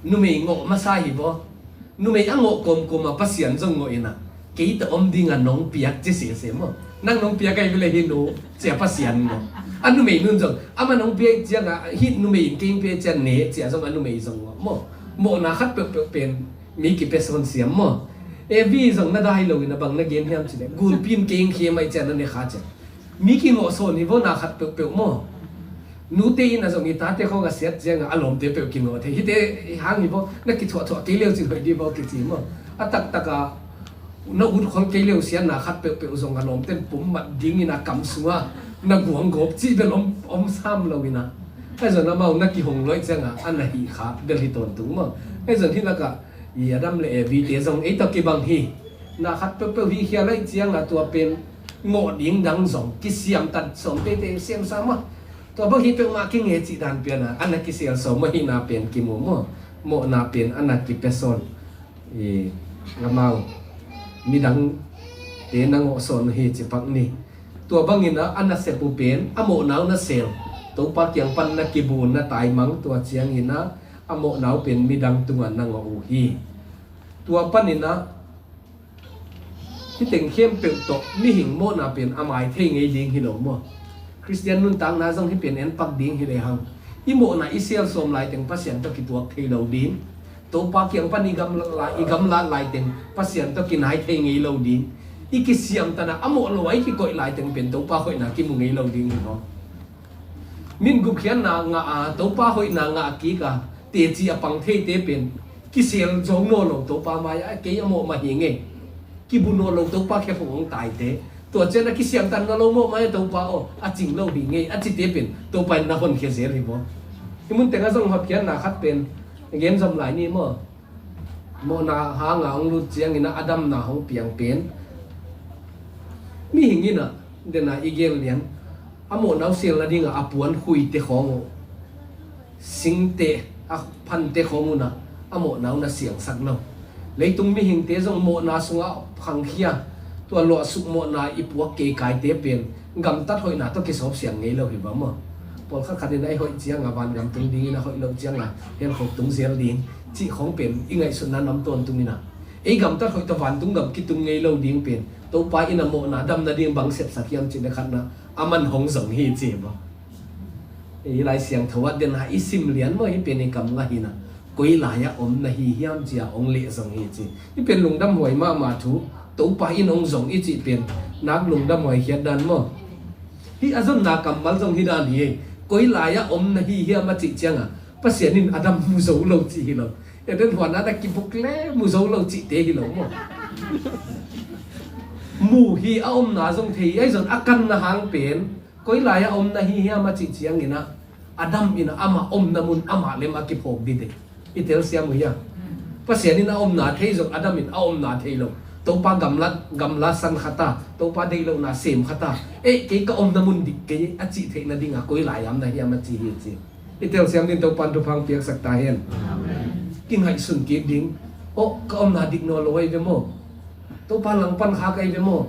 Numei ngawh masa hi baw. Numei a ngawh kawmkawm a Pasian zong ngawh in a, kei tawh om dinga nong piak ci sese maw? Nang nong piak ahi vele hi nu, cia Pasian maw? A numei nun zong, ama nong piak cianga, hi numei in kei hong piak cia ne, cia zong a numei zong maw? Maw, mawhna khat peuhpeuh pen mi kipia sawn siam maw? Evi zong na dai lo in a bang na gen hiam cih leh, gulpi in kei hong khem ahi cia na ne kha cia. Mi kingawh sawn hi vaw na khat peuhpeuh maw? Nute in a zong i tate khawng a siat cianga a lawmte peuh kingawh thei. Hite hang hi vaw, na kithuahthuah kei leu cin hoih dih vaw kici maw? A taktaka na ut khol kei leu siatna khat peuhpeuh zong a lawmten pum mat dingin a kam sunga na guanggawp cih bel om, om sam lo in a. Ahi zong amau na kihong luai cianga a na hih kha bel hi tawntung maw? Ahi zong hih lakah i Adam le Evi te zong ei tawh kibang hi. Na khat peuhpeuh hih khial ahi cianga tua pen ngawh ding dang zong kisiamtan sawm teitei siamsa maw? Tua bang hi peuhmah kinge cih dan piana a na kisel sawm ahihna pen kimu maw? Mawhna pen a na kipia sawn. I, amau midangte na ngawh sawn hi ci pak ni. Tua bangin a, a nasep uh pen a mawhna uh na sel, Topa kiang pan na kibun na taimang, tua ciangin a, a mawhna uh pen midang tungah na ngawh uh hi. Tua panin a, hih teng khempeuh tawh mihing mawhna pen a mai thei ngei ding hi lo maw? Khristian nuntakna zong hih pen en pak ding hi lehang, i mawhna i sel sawm laiteng Pasian tawh kituak thei lo ding. Topa kiang pan i gamla, i gamlat laiteng Pasian tawh kinai thei ngei lo ding. I kisiamtan a, a mawh lo a i kikoih laiteng pen Topa hoihna kimu ngei lo ding hi maw? Min gupkhiatna ngah a, Topa hoihna ngah kik a, teci a pang theite pen kisel zo nawn lo Topa mai-ah, kei a mawh mah hi ngei. Kibu nawn lo Topa khe phung hong taite. Tua ciang a kisiamtan nawn lo mawh mai-ah Topa aw, a cing lo hi ngei, a cite pen Topa in na honkhia zel hi maw? Hih mun tengah zong hotkhiatna khat pen gen zom lai ni maw? Mawhna hanga hong lut ciangin a damna hong piang pen mihing in a, dena i gel lian, a mawhna uh sel nadinga a puan khuite khawng uh, singte, a phante khawng un a, a mawhna uh na siangsak lo. Leitung mihingte zong mawhna sungah khangkhia, tua luahsuk mawhna i puak keikaite pen gamtat hoihna tawh kisawp siang ngei lo hi va maw? Pawlkhat khat in a i hoih cianga vangam tung dingin, a hoih loh cianga hell khuk tung zel ding cih khawng pen i ngaihsutna nam tawntung in a, ei gamtat hoih tawh vantung gam kitung ngei lo ding pen Topa in a mawhna dam nading bang sepsak hiam cih leh khatna, aman hong zong hi ci maw? Ei Lai Siangtho ah dena i sim lian maw, hih pen i kam ngah hi na. Koi lai-ah om na hi hiam cia hong leh zong hi ci. Hih pen lungdamhuai mahmah thu, Topa in hong zong i cih pen nak lungdamhuai khiat dan maw? Hih a zonna kammal zong hi dan hi ei. Koi lai-ah om na hi hiam a cih cianga Pasian in Adam mu zo lo cih hi lo. Eden huan a na kibuk le mu zo lo cihte hi lo maw? Mu hi, a omna zong thei hi, ahi zong a kanna hang pen koi lai-ah om na hi hiam a cih ciangin a, Adam in a amah omna mun amah lem a kiphawk dide. I telsiam uh hia? Pasian in a omna thei zong Adam in a omna thei lo. Topa gamla, gamla san khata, Topa deih lohna sem khata. Eh, kei ka omna mun dik kei a cih theih nadinga koi lai-ah om na hiam a ci hi ci. I telsiam ding Topan thupha piaksak ta hen. Amen. Kingaihsun kik ding. Oh, ka omna dik nawn lo ahi ve maw? Topa langpan khak ahi ve maw?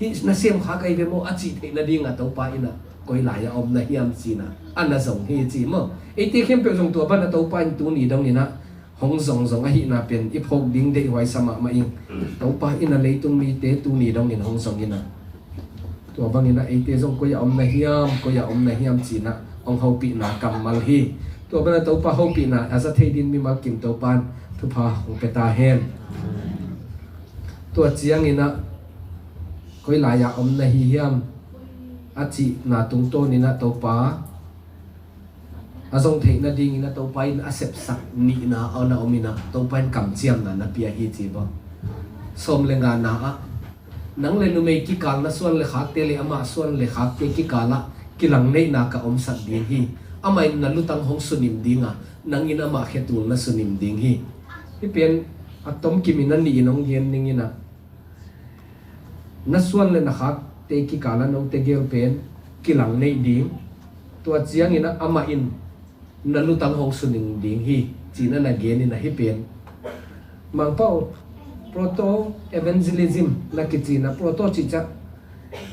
Hih na sem kha kei ve maw a cih theih nadingah Topa in ah koi lai-ah om na hiam ci-in ah a na zong hi ci maw. Eite khempeuh zong tua banah Topa in tuni dongin ah hong zong zong ahihna pen i phawk ding deihhuai sa mahmah ing. Topa in ah leitung mite tuni dongin hong zong in ah tua bangin ah eite zong koi-ah om na hiam, koi-ah om na hiam ci-in ah hong hopihna kammal hi. Tua banah Topa hopihna a za thei dingin mimal kim Topa in thupha hong pia ta hen. Tua ciangin ah koi lai-ah om na hi hiam a cihna tungtawnin ah Topa a zong theih nadingin ah Topa in a sepsak nihna a na om in ah Topa in kamciamna na pia hi ci bang. Sawm le ngana ah nang le numei kikal na suan le khakte le amah suan le khakte kikalah kilangneihna ka omsak ding hi. Amah in na lutang hong sunim ding a, nang in amah khetul na sunim ding hi. Hih pen a tomkim in a nih in hong gen ning in ah na suan le na khakte kikalah note gel pen kilangneih ding. Tua ciangin ah amah in na lutang hong sunim ding hi ci-in ah na gen in ah hih pen Mangpau proto evangelism na kici in ah, proto cih ciang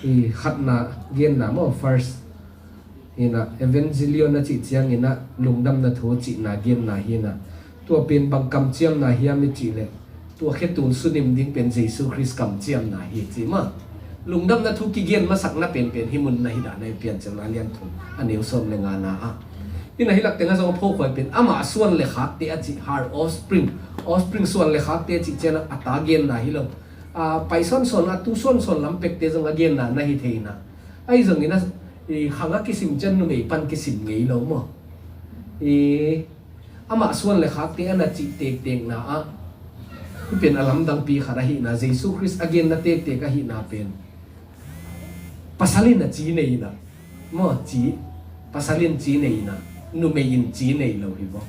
i khatna genna maw, first. Hi in ah evangelion a cih ciangin ah lungdamna thu cihna genna hi in ah, tua pen bang kamciamna hiam i cih leh tua khetul sunim ding pen Jesu Khrist kamciamna hi ci maw. Lungdamna thu kigen masakna penpen hih mun na hi dah na hi, Piancilna lian thum a neu sawm le ngana ah. Hi in ah hih lak teng ah zong a phawkhuai pen amah suan le khakte a cih, her offspring, offspring suan le khakte a cih ciang ah a ta genna hi lo. A pai sawnsawn, a tu sawnsawn lam pekte zong a genna na hi thei in ah. Ahi zongin ah i khang a kisim ciang numei pan kisim ngei lo maw. I amah suan le khakte a na cih tektekna ah hih pen a lamdangpi khat ahihna, Jesu Khrist a genna tektek ahihna pen pasal in a ci nei in ah maw, ci, pasal in ci nei in ah numei in ci nei lo hi maw.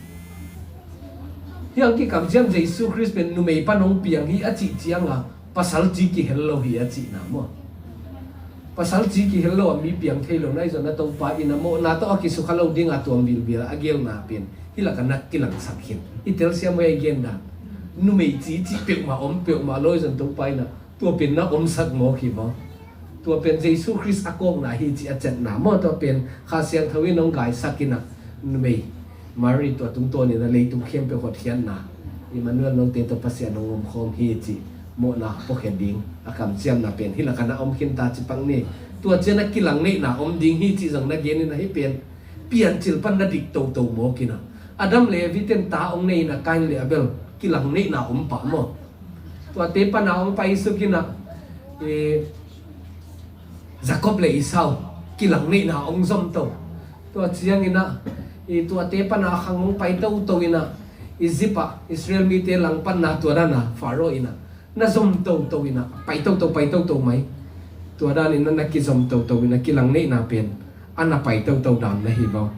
Hiang kikamciam Jesu Khrist pen numei pan hong piang hi a cih ciang a pasal ci kihel lo hi a cihna maw. Pasal ci kihel lo a mi piang thei lo na hi zong ah Topa in ah mawhna tawh a kisukha lo ding a tuam vilvil a gelna pen hih lak ah na kilangsak khin. I telsiam huai a i gen dan numei ci cih peuhmah om peuhmah lo hi zong Topa in ah tua pen na omsak mawk hi maw. Tua pen Jesu Khrist a kawkna hi cih a ciamna maw. Tua pen Kha Siangtho in hong gaisak in ah numei Mary tua tungtawnin ah leitung khempeuh hotkhiatna Immanuel note tawh Pasian hong omkhawm hi cih mawhna puakhia ding a kamciamna pen hih lak ah na om khin ta ci pak ni. Tua ciang a kilangneihna om ding hi cih zong na gen in ah hih pen Piancil pan na dik toto mawk in ah Adam le Evi ten ta hong nei in ah Kain le Abel kilangneihna om pah maw. Tuate pan a hong paisuk in ah i Jacob le Esau kilangneihna hong zom to. Tua ciangin ah i tuate pan a khang hong pai toto in ah Egypt ah Israel mite langpanna tua dan a Pharaoh in ah na zom toto in ah pai toto pai toto mai. Tua danin ah na kizom toto in ah kilangneihna pen a na pai toto dan na hi maw.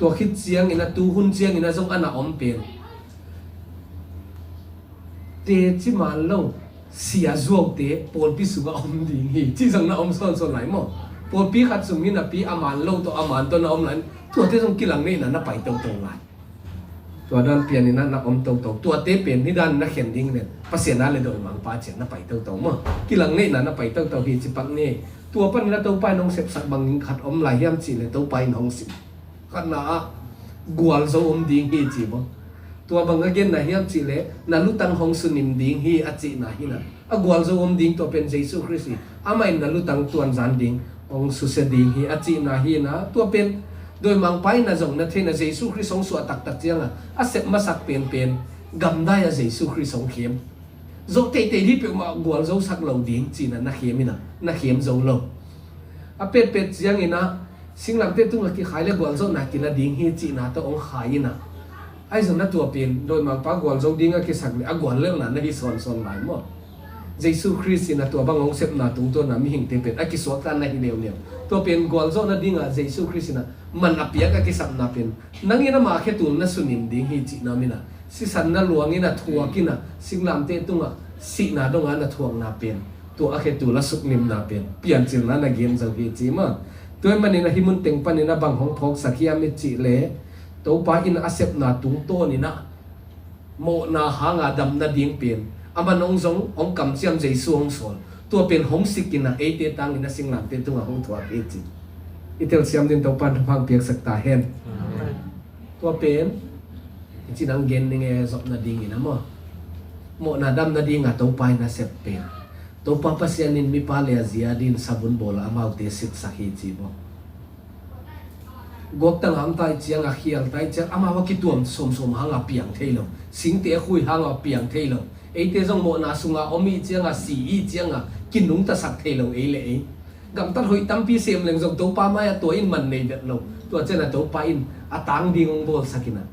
Tua khit ciangin ah tuhun ciangin ah zong a na om pen teci man lo sia zuaute pawlpi sungah om ding hi cih zong na om sawnsawn lai maw. Pawlpi khat sung hi napi a man lo tawh a man tawh na om lai, tuate zong kilangneihna na pai toto lai. Tua dan pianin ah na om toto. Tuate pen hih dan na khen ding len Pasian a le dawimangpa ciang na pai toto maw. Kilangneihna na pai toto hi ci pak ni. Tua panin ah Topa in hong sepsak bangin khat om lai hiam cih leh Topa in hong sim khatna ah gualzo om ding hi ci bang. Tua bang a genna hiam cih leh na lutang hong sunim ding hi a cihna hi in ah a gualzo om ding tua pen Jesu Khrist hi. Amah in na lutang tuanzan ding hong susia ding hi a cihna hi in ah tua pen dawimangpa in ah zong na theihna Jesu Khrist hong suah taktak ciang a a sep masak penpen gamdai a Jesu Khrist hong khem. Zawh teitei dih peuhmah gualzosak lo ding ci-in ah na khem in ah na khem zo lo. A petpet ciangin ah singlamteh tungah kikhai le gualzawhna kila ding hi cihna tawh hong khai in ah. Ahi zong na tua pen dawimangpa gualzo ding a kisak le a guallelhna na hi sawnsawn lai maw. Jesu Khrist in ah tua bang hong sepna tungtawn a mihingte pen a kisuakta na hi leuleu. Tua pen gualzawhna dingah Jesu Khrist in ah man a piak a kisapna pen nang in amah khetul na sunim ding hi cihna om in ah sisan na luang in ah thuak in ah singlamteh tungah sihna dongah na thuakna pen tua a khetul a suknimna pen Piancilna na gen zo hi ci maw. Tua ahih manin ah hih mun teng panin ah bang hong phawksak hiam i cih leh Topa in a sepna tungtawn in ah mawhna hanga dam nading pen a man hong zong hong kamciam Jesu hong sawl. Tua pen hong sik in a, eite tangin a singlamteh tungah hong thuak hi ci. I telsiam dingin Topa'n thupha piaksak ta hen. Amen. Tua pen i ci nang gen ning e, zop nadingin a maw, mawhna dam nadinga Topa in a sep pen, Topa Pasian in mipa le a zi adingin savun bawl a, amaute silhsak hi ci maw. Guaktang a om ta i cianga, khial ta i cianga, amau a kituam sawmsawm hanga piang thei lo, singte a khui hanga piang thei lo, eite zong mawhna sunga om i cianga, si i cianga kinungtasak thei lo ei le ei. Gamtat hoih tampi sem leng zong Topa mai-ah tua in man nei vet lo. Tua ciangin a Topa in a tang ding hong bawlsak in a,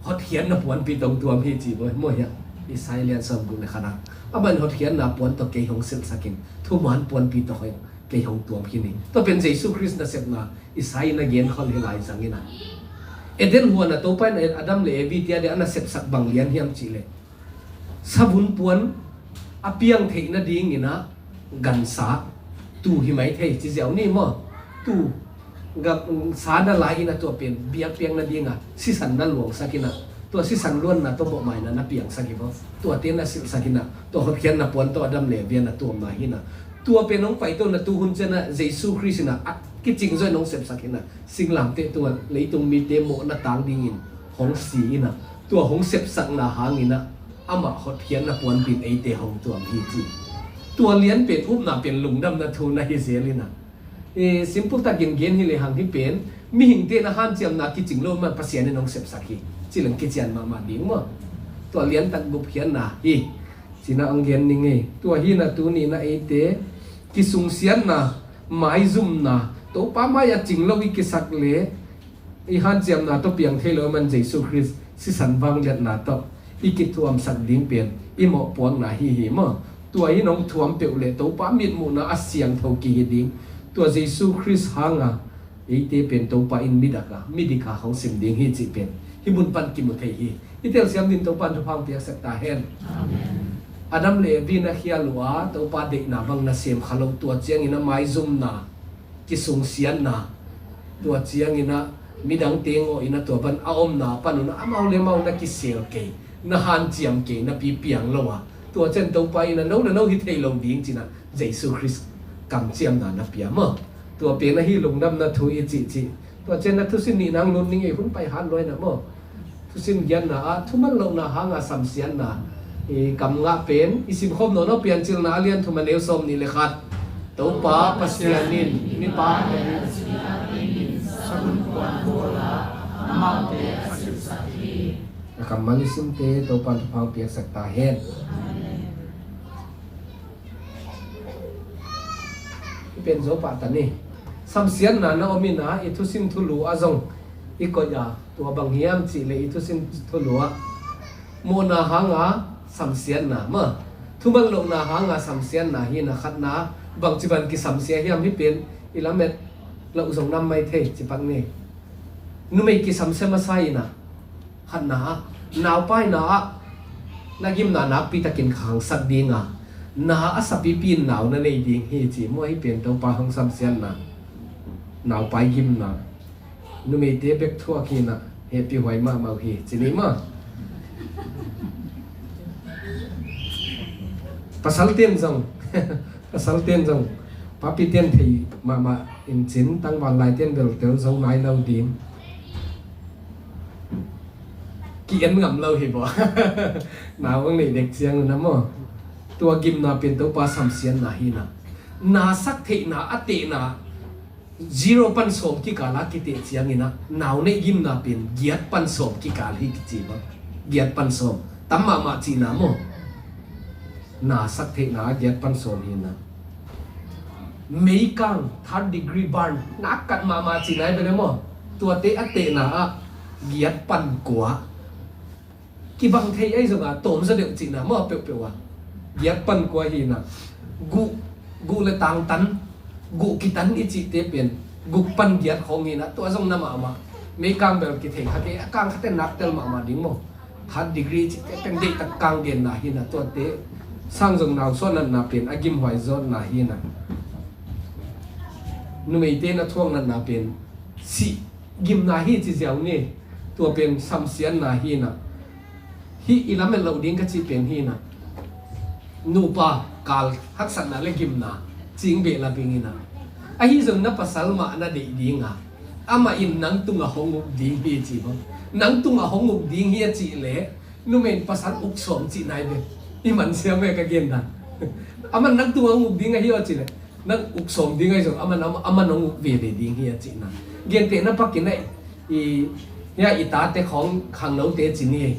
hotkhiatna puanpi tawh hong tuam hi ci maw, maw hiah. Isai lian sawmguk le khat ah, amah in hotkhiatna puan tawh kei hong silhsak in, thuman puanpi tawh kei hong tuam khin hi. Tua pen Jesu Khrist nasepna Isai in a genkhol hi lai zangin a, Eden huan ah Topa in Adam le Evi te ading a na sepsak bang lian hiam cih leh, savun puan a piang theih nadingin a gansa, tuu hi mai thei ci ziau ni maw. Tuu, gansa na lai in a, tua pen biakpiak nadinga sisan na luangsak in a, tua sisan luanna tawh bawhmaina na piangsak hi maw. Tuate na silhsak in a, tua hotkhiatna puan tawh Adam le Evi a na tuamna hi in a, tua pen hong paito na tuhun ciangin a Jesu Khrist in a, a kicing zawin hong sepsak in a, singlamteh tungah leitung mite mawhna tang dingin hong si in a, tua hong sepsakna hangin a, amah hotkhiatna puanpi in eite hong tuam hi ci. Tua lian pen upna pen lungdamna thu na hi zel in a, e, simple takin gen hi lehang hih pen mihingte na hanciamna kicing lo man Pasian in hong sepsak hi ci leng kician mahmah ding maw. Tua lian tak gupkhiatna hi ci-in a hong gen ning e. Tua hi in a tuni in a eite kisungsiatna, maizumna, Topa mai-ah cing lo i kisak le i hanciamna tawh piang thei lo man Jesu Khrist sisan vangliatna tawh i kithuamsak ding pen i mawhpuakna hi hi maw. Tua in hong thuam peuh le Topa mitmuhna a siangtho kihi ding. Tua Jesu Khrist hanga eite pen Topa in midaka, midika hong sim ding hi cih pen hih mun pan kimu thei hi. I telsiam dingin Topa'n thupha piaksak ta hen. Amen. Adam le Evi na khial uh a, Topa deihna bang na sem kha lo, tua ciangin a maizumna, kisungsiatna, tua ciangin a midangte ngawh in a tua pan a omna pan un a amau le amau na kisel kei, na hanciam kei, na pipiang lo a, tua ciang Topa in a no le no hi thei lo ding ci-in a Jesu Khrist kamciamna na pia maw. Tua pen ahi lungdamna thu i cihcih. Tua ciang a thusin nihna hong lut ning e, hun pai hat lua in a maw. Thusin giatna ah thuman lohna hanga samsiatna i kam ngah pen i simkhawm nawn aw. Piancilna a lian thum a neu sawmnih le khat. Topa Pasian in mipa a kammal i simte Topa'n thupha piaksak ta hen. I pen zo pah ta ni. Samsiatna na om in a, i thusin thulu ah zong i koih a, tua bang hiam cih leh i thusin thulu ah mawhna hanga samsiatna maw, thuman lohna hanga samsiatna hi in a, khatna bangci ban kisamsia hiam, hih pen i lamet loh zong nam mai thei ci pak ni. Numei kisamsia masa in a, khatna ah, naupaina ah na gimna nakpi takin khangsak ding a, na a sapipi in nau na nei ding hi ci maw. Hih pen Topa hong samsiatna, naupai gimna. Numeite bek thuak hi in a, hehpihhuai mahmah uh hi ci ni maw. Pasalte'n zong, pasalte'n zong, papite'n thei mahmah in cin, tangval laite'n bel tel zo nai lo ding. Ki-en ngam lo hi baw. Nau hong neih dek ciang un a maw. Tua gimna pen Topa samsiatna hi in a, na sak theihna a tehna zero pan sawm kikal a kiteh ciangin a, nau neih gimna pen giat pan sawm kikal hi kici bang. Giat pan sawm. Tam mahmah cihna maw. Na sak theihna a giat pan sawm hi in a. Meikang, third degree burn, nak kat mahmah cihna hi ve le maw. Tuate a tehna ah giat pan kua. Kibang thei ahi zongin tawm zaw deuh cihna maw, peuhpeuh a. Giat pan kua hi in a. Guh, guh le tangtan, guh kitan i cihte pen guk pan giat khawng hi in a, tua zong na mahmah. Meikang bel kithei kha kei, a kang khatte nak tel mahmah ding maw. Third degree i cihte pen deihtak kang genna hi in a, tuate sang zong nau suah natna pen a gimhuai zawtna hi in a. Numeite na thuak natna pen sih gimna hi ci ziau ni. Tua pen samsiatna hi in a. Hih i lamet loh ding ka cih pen hi in a. Nupa, kikal haksatna le gimna cing behlap ing ina. Ahi zong na pasal mah na deih dinga, amah in nang tungah hong uk ding hi ci bang. Nang tungah hong uk ding hi a cih leh numei in pasal uk sawm cih nai ve. I man siam ve ka genna. Amah nang tungah hong uk ding ahi aw cih leh nang uk sawm ding ahi zong amah, amah, amah nong uk veve ding hi a cihna. Gentehna pakin a i, hia i tate khawng khangnote ci ni.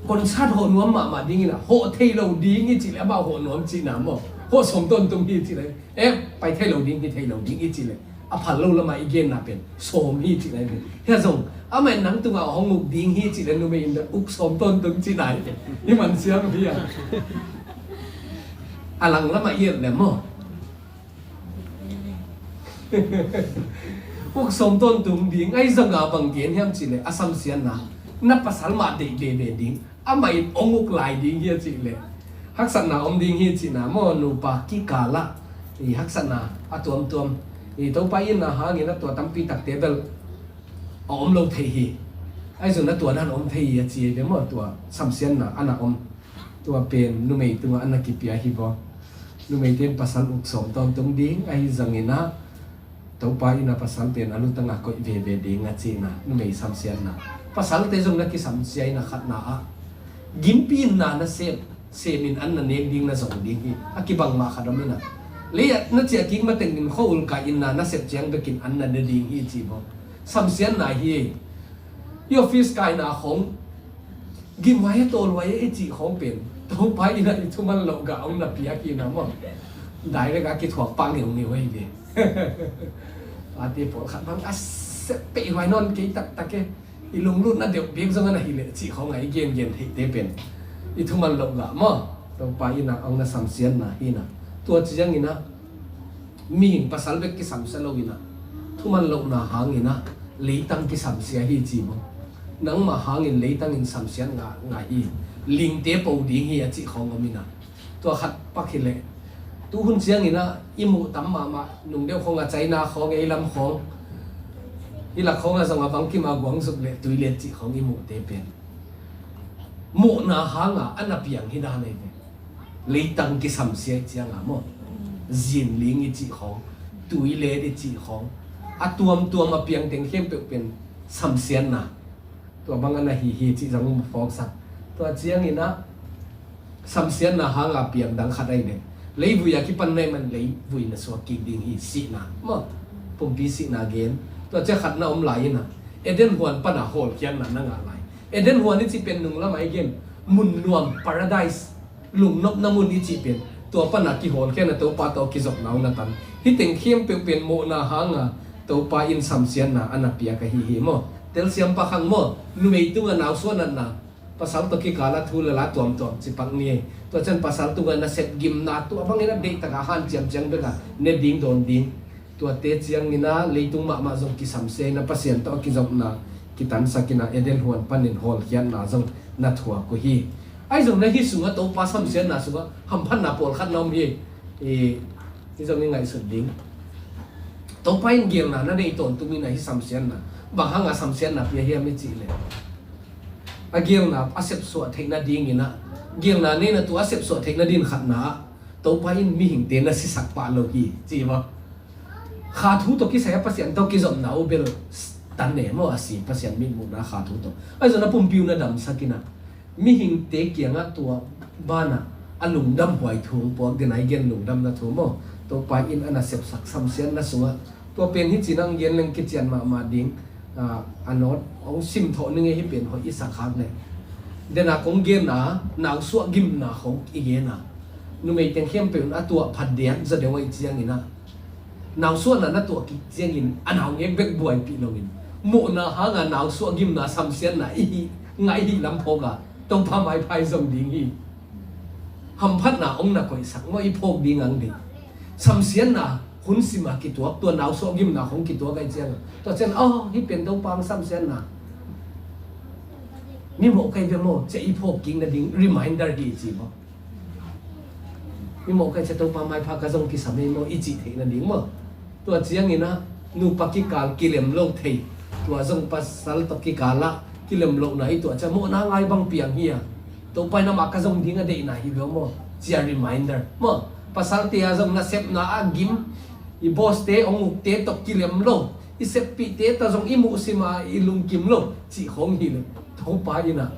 Concert hawh nuam mahmah ding ina, hawh thei lo ding i cih leh amah hawh nuam cihna maw. Hawh sawm tawntung hi cih leh, eh, pai thei lo ding, hi thei lo ding i cih leh a phal lo lamah i genna pen sawm hi cih leh. Hia zong amah in nang tungah hong uk ding hi cih leh numei in uk sawm tawntung cihna hi. I man siam hi a. A lang lamah i et leh maw. Uk sawm tawntung ding ahi zong a bang gen hiam cih leh a samsiatna na pasal mah deih veve ding, amah in hong uk lai ding hi a cih leh haksatna om ding hi cihna maw. Nupa kikalah i haksatna a tuamtuam i Topa in a hangin a tua tampi takte bel a om lo thei hi. Ahi zong na tua dan om thei hi a ci hi ve maw. Tua samsiatna a na om. Tua pen numei tungah a na kipia hi vaw. Numeite in pasal uk sawm tawntung ding ahi zongin ah Topa in a pasal pen a lutangah koih veve ding a cihna, numei samsiatna. Pasalte zong na kisamsia ina khatna ah gimpi in na na sem, sem in an na nek ding na zong ding hi. A kibang mah khat om ina. Lei ah na ciah kik mateng in khua-ul kai in na na sep ciang bekin an na ne ding hi ci vaw. Samsiatna hi. I office kaina khawng gimhuai a tawlhuai a i cih khawng pen Topa in a i thuman loh gah hong na piak hi na maw. Direct a kithuak pah ngeungeu ahi ve. Ate pawlkhat bang a sep peih huai nawn kei taktak e. I lunglutna deuh bek zong a na hi leh cih khawng a i gengen theihte pen i thuman loh gah maw. Topa in a hong na samsiatna hi na. Tua ciangin a mihing pasal bek kisamsia lo ina, thuman lohna hangin a leitang kisamsia hi ci maw. Nangmah hangin leitang in samsiat ngah, ngah hi. Lingte po ding hi a cih khawng om ina. Tua khat pak hi leh tuhun ciangin a i muh tam mahmah nung deuh khawng a China khawng, ei lam khawng, i lak khawng a zong a bangkim a guangzuk leh tuilet cih khawng i muhte pen muhna hanga a na piang hi dan ahi ve. Leitang kisamsia i cianga maw, zinling i cih khawng, tuilet i cih khawng, a tuamtuam a piangteng khempeuh pen samsiatna. Tua bang a na hi hi cih zong um phawksak. Tua ciangin a samsiatna hanga piang dang khat ahi ve. Leivui a kipan na hih man leivui na suak kik ding hi, sihna maw, pumpi sihna gen. Tua ciang khatna om lai ina Eden huan pana hawlkhiatna na ngah lai. Eden huan i cih pen nung lamah i gen mun nuam, paradise, lungnopna mun i cih pen tua pana kihawlkhiatna Topa tawh kizopna hong na tan. Hih teng khempeuh pen mawhna hanga Topa in samsiatna a na piak ahi hi maw. Telsiam pah khang maw, numei tungah nausuah natna, pasal tawh kikala thu le la tuamtuam ci pak ni. Tua ciang pasal tungah nasep gimna tua bangin a deihtakah hanciam ciang bekah ne ding dawn ding. Tuate ciangin a leitung mahmah zong kisamsia ina Pasian tawh a kizopna kitansak ina Eden huan panin hawlkhiatna zong na thuak uh hi. Ahi zong na hih sungah Topa samsiatna sungah hamphatna pawlkhat na om hi. I, i zong i ngaihsut ding. Topa in gelna na nei tawntung ina hih samsiatna bang hanga samsiatna pia hiam i cih leh a gelna a sepsuah theihna dingin a, gelna neina tua a sepsuah theihna din khatna ah Topa in mihingte na sisak pah lo hi ci maw. Kha thu tawh kisai a Pasian tawh kizopna uh bel tan ne maw, a si Pasian mitmuhna kha thu tawh. Ahi zong a pumpi uh na damsak ina mihingte kiangah tua banah a lungdam huai thu hong puak den a i gen lungdamna thu maw. Topa in a na sepsak samsiatna sungah tua pen hi cin a hong gen leng kician mahmah ding. A, a nawt hong sim thawh ning e, hih pen hoih i sak khak leh. Den a kong gen a nausuah gimna khawng i gen a numei teng khempeuh in a tuah phat diak zaw deuh a i ciangin a nausuahna na tuah kik ciangin a naungek bek buaipih loin mawhna hanga nausuah gimna samsiatna i hih ngah i hih lam phawk a Topa maipha i zong ding hi. Hamphatna hong na koihsak maw, i phawk ding ang ding. Samsiatna hun sima kituak, tua nausuah gimna hong kituak a i cianga tua ciang, oh, hih pen Topa hong samsiatna mi mawh kai bia maw cia i phawk kik nading reminder hi ci maw. Mi mawh kai cia Topa maipha ka zong kisam ei maw i cih theih nading maw. Tua ciangin a nupa kikal kilem lo thei, tua zong pasal tawh kikal ah kilem lohna i tuah cia mawhna ngai bang piang hi a. Topa in amah ka zong ding a deihna hi bia maw. Cia reminder maw? Pasalte a zong nasepna a gim, i boss te hong ukte tawh kilem lo, i seppihte tawh zong i muhsim a i lungkim lo cih khawng hileh, Topa in ah,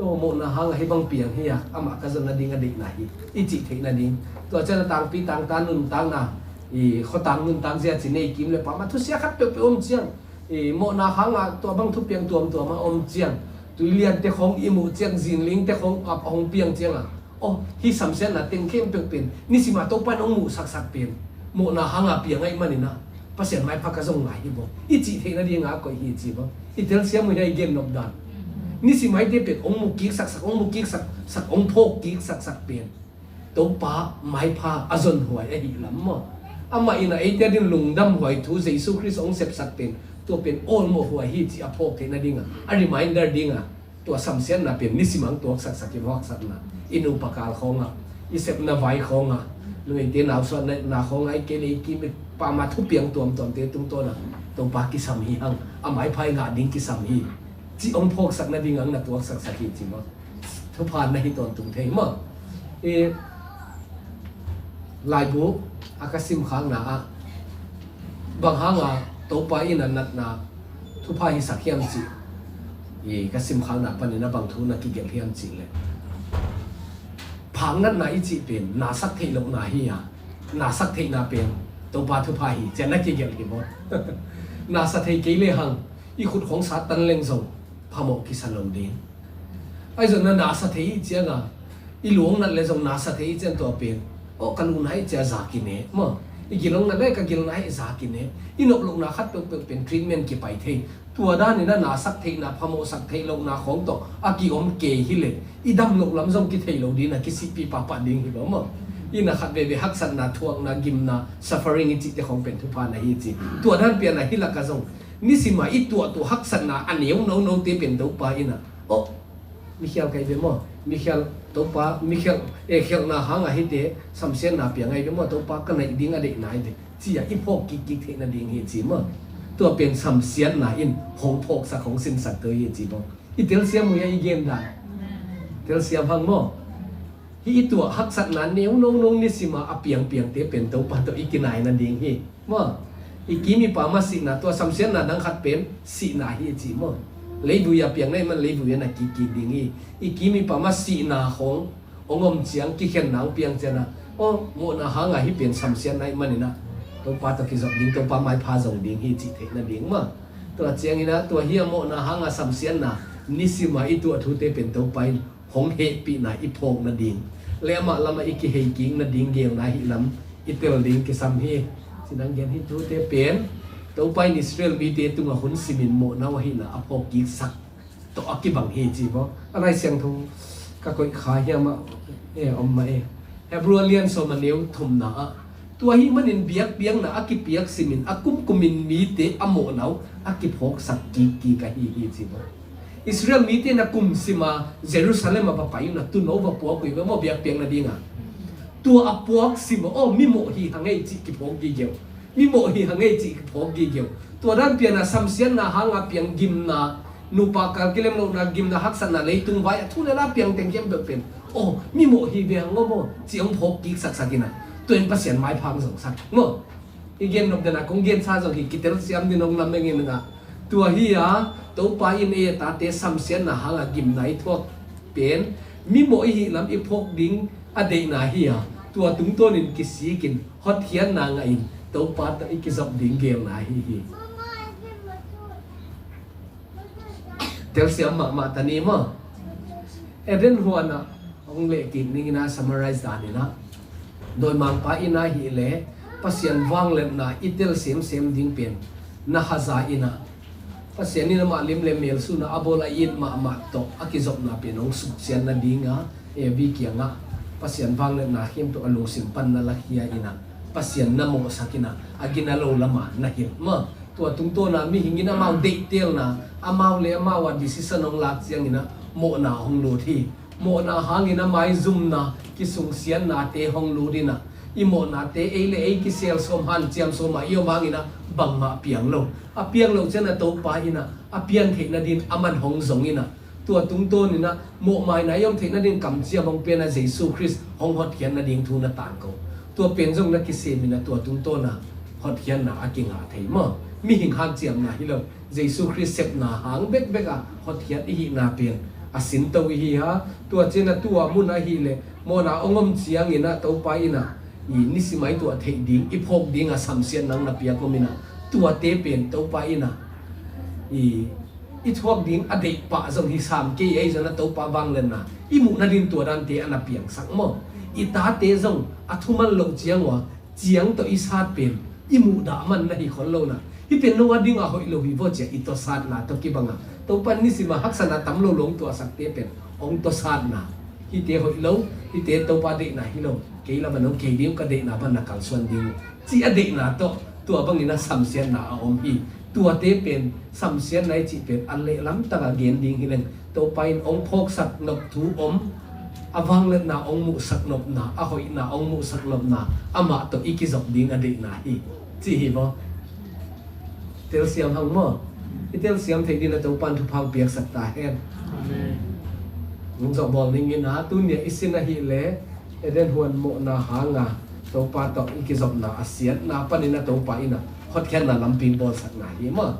aw, mawhna hanga hih bang piang hi a, amah ka zon nading a deihna hi, i cih theih nading. Tua ciang a tangpi tangta nuntakna, i khuatang nuntak zia ci nei kim le pam a thusia khat peuhpeuh om ciang, i mawhna hanga tua bang thupiang tuamtuam a om ciang, tuiliante khawng i muh ciang, zinlingte khawng a hong piang ciang a, aw, hih samsiatna teng khempeuh pen nisima Topa in hong muhsaksak pen mawhna hanga piang ahih manin ah, Pasian maipha ka zong ngai hi baw, i cih theih nadinga a koih hi ci baw. I telsiam uh hi a, i gennop dan. Nisima eite pen hong mu kik saksak, hong mu kik saksak, hong phawk kik saksak pen Topa maipha a zonhuai ahih lam maw? Amah in ah eite ading lungdamhuai thu Jesu Khrist hong sepsak pen, tua pen awlmawhhuai hi cih a phawk theih nadinga, a reminder dinga, tua samsiatna pen nisim ang tuaksaksak i haksatna, i nupa kal khawngah, i sepna vai khawngah, numeite nausuahna khawngah, i kei le i kim i pam a thupiang tuamtuamte tungtawna Topa kisam hi hang, a maipha i ngah ding kisam hi cih hong phawksak nading ang na tuaksaksak hi ci maw? Thupha na hi tawntung thei maw? I laibu a ka simkhakna ah bang hanga Topa in a natna thupha hisak hiam cih, i ka simkhakna panin a bang thu na kigelh hiam cih leh, phak natna i cih pen nasak theih lohna hi a, nasak theihna pen Topa thupha hi ci a na kigelh hi maw? Nasa thei kei lehang i khut khawng sa tan leng zong phamawh kisa lo ding. Ahi zong na nasa thei i cianga, i luang nat le zong nasa thei i ciang tua pen, aw, ka luhna i cia zak i ne maw? I gil hong nat le ka gilna i zak i ne. I nop lohna khat peuhpeuh pen treatment kipai thei. Tua danin a nasak theihna, phamawhsak theih lohna khawng tawh a kiom kei hileh, i dam loh lam zong kithei lo ding a, kisihpih pahpah ding hi lo maw? I na khat veve haksatna, thuakna, gimna, suffering i cihte khawng pen thupha na hi ci. Tua dan pian a hi lak a zong nisima i tuahtuah haksatna a neu nonote pen Topa in ah, aw, mikhial ka hi ve maw? Mikhial, Topa, mikhial, eh, khialhna hanga hite samsiatna piang ahi ve maw? Topa ka naih ding a deihna hi ve ci a i phawk kikkik theih nading hi ci maw? Tua pen samsiatna in hong phawksak, hong sinsak to hi ci maw? I telsiam uh hi a, i gen dan. Telsiam hang maw? Hih i tuah haksatna neu nono nisima a piangpiangte pen Topa tawh i kinai nading hi maw? I kim i pam a sihna, tua samsiatna dang khat pen sihna hi ci maw? Leivui a piang na hih man leivui a na kikkik ding hi. I kim i pam a sihna khawng hong om ciang, kikhenna hong piang ciang a, aw, mawhna hanga hih pen samsiatna ahih manin ah Topa tawh kizop ding, Topa maipha zong ding hi cih theih nading maw? Tua ciangin ah tua hi a, mawhna hanga samsiatna nisima i tuah thute pen Topa in hong hehpihna i phawk nading le amah lamah i kihei kik nading gelna hi lam i tel ding kisam hi. Ci nang gen, hih thute pen Topa in Israel mite tungah hun simin mawhna uh ahihna a phawk kiksak tawh a kibang hi ci maw? A Lai Siangtho ka koih kha hiam ah, eh, om mah e. Hebrew a lian sawm a neu thumna ah, tua ahih manin biakpiakna a kipiak simin a kumkumin mite a mawhna uh a kiphawksak kikkik ahi hi ci maw? Israel mite na kum sima Jerusalem ah va pai uh na, tuuno va puak uh hi ve maw, biakpiak nadinga. Tua a puak sim ah, aw, mimawh hi hang ei cih kiphawk gige uh. Mimawh hi hang ei cih kiphawk gige uh. Tua dan pian a samsiatna hanga piang gimna, nupa kal kilem lohna, gimna, haksatna, leitung vai a thu le la piang teng khempeuh pen, aw, mimawh hi ve hang aw maw, cih hong phawk kik saksak in a, tua in Pasian maipha hong zongsak maw? I gen nop dan a kong gensa zong hi, kitelsiam ding hong lam eng in ngah. Tua hi a, Topa in ei a tate samsiatna hanga gimna i thuak pen mimawh i hih lam i phawk ding a deihna hi a, tua tungtawnin kisikin hotkhiatna ngahin Topa tawh i kizop ding gelna ahi hi. Telsiam mahmah ta ni maw? Eden huan ah hong leh kik ning in a, summarize dan in a, dawimangpa in a hih leh Pasian vangliatna i tel semsem ding pen na haza in a, Pasian in amah lim le mel sun a, a bawl a it mahmah tawh a kizopna pen hong suksiat nading a, Evi kiangah Pasian vangliatna khempeuh a lungsim pan na lakhia in a, Pasian na mawhsak in a, a gina lo lamah na hilh maw? Tua tungtawn a mihing in amau deihtelna, amau le amau a decision hong lak ciangin a, mawhna hong lut hi. Mawhna hangin a maizumna, kisungsiatnate hong lut in a, i mawhnate ei le ei kisel sawm, hanciam sawm a i om hangin a, bangmah piang lo. A piang loh ciang a, Topa in a, a pian theih nadin aman hong zong in a, Tua tungtawn in ah mawhmaina i om theih nading kamciam hong pia in ah Jesu Khrist hong hotkhiat nading thu na tangko. Tua pen zong na kisem in ah tua tungtawn ah hotkhiatna a kinga thei maw. Mihing hanciamna hi lo. Jesu Khrist sepna hang bekbek ah hotkhiat i hihna pen a sinto i hi a. Tua ciang a tua mun ahih leh mawhna hong om ciangin ah Topa in ah i nisim a i tuah theih ding, i phawk ding a samsiatna na piak om in ah, tuate pen Topa in ah i, i thuak ding a deih pah zong hi sam kei, ahi zongin ah Topa vangliatna i muh nading tua dante a na piangsak maw. I tate zong a thuman loh ciang uh a ciang tawh i sat pen i muhdah man na hi khol lo na. Hih pen no a ding a hoih lo hi vaw ci a i tawsatna tawh kibang a, Topa in nisim a haksatna tam lo lo hong tuahsakte pen hong tawsatna. Hihte hoih lo, hihte Topa deihna hi lo, kei lam a no kei ding uh, ka deihna bang na kalsuan ding uh, ci a deihna tawh tua bangin a samsiatna a om hi. Tuate pen samsiatna i cih pen a lehlam tak a gen ding hi leng, Topa in hong phawksak nop thu om, a vangliatna hong muhsak nopna, a hoihna hong muhsak nopna, amah tawh i kizop ding a deihna hi, ci hi maw. Telsiam hang maw. I telsiam theih ding a Topa in thupha hong piaksak ta hen. Amen. Hong zawh bawl ning in ah, tuni a i sin ahih leh Eden huan mawhna hang a Topa tawh i kizopna a siatna panin a Topa in ah hotkhiatna lampi bawlsakna hi maw.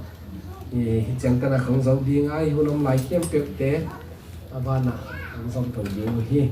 Hi ciang tan a kong zo ding a, i hun om lai khempeuhte a ban ah kong zom to ding uh hi.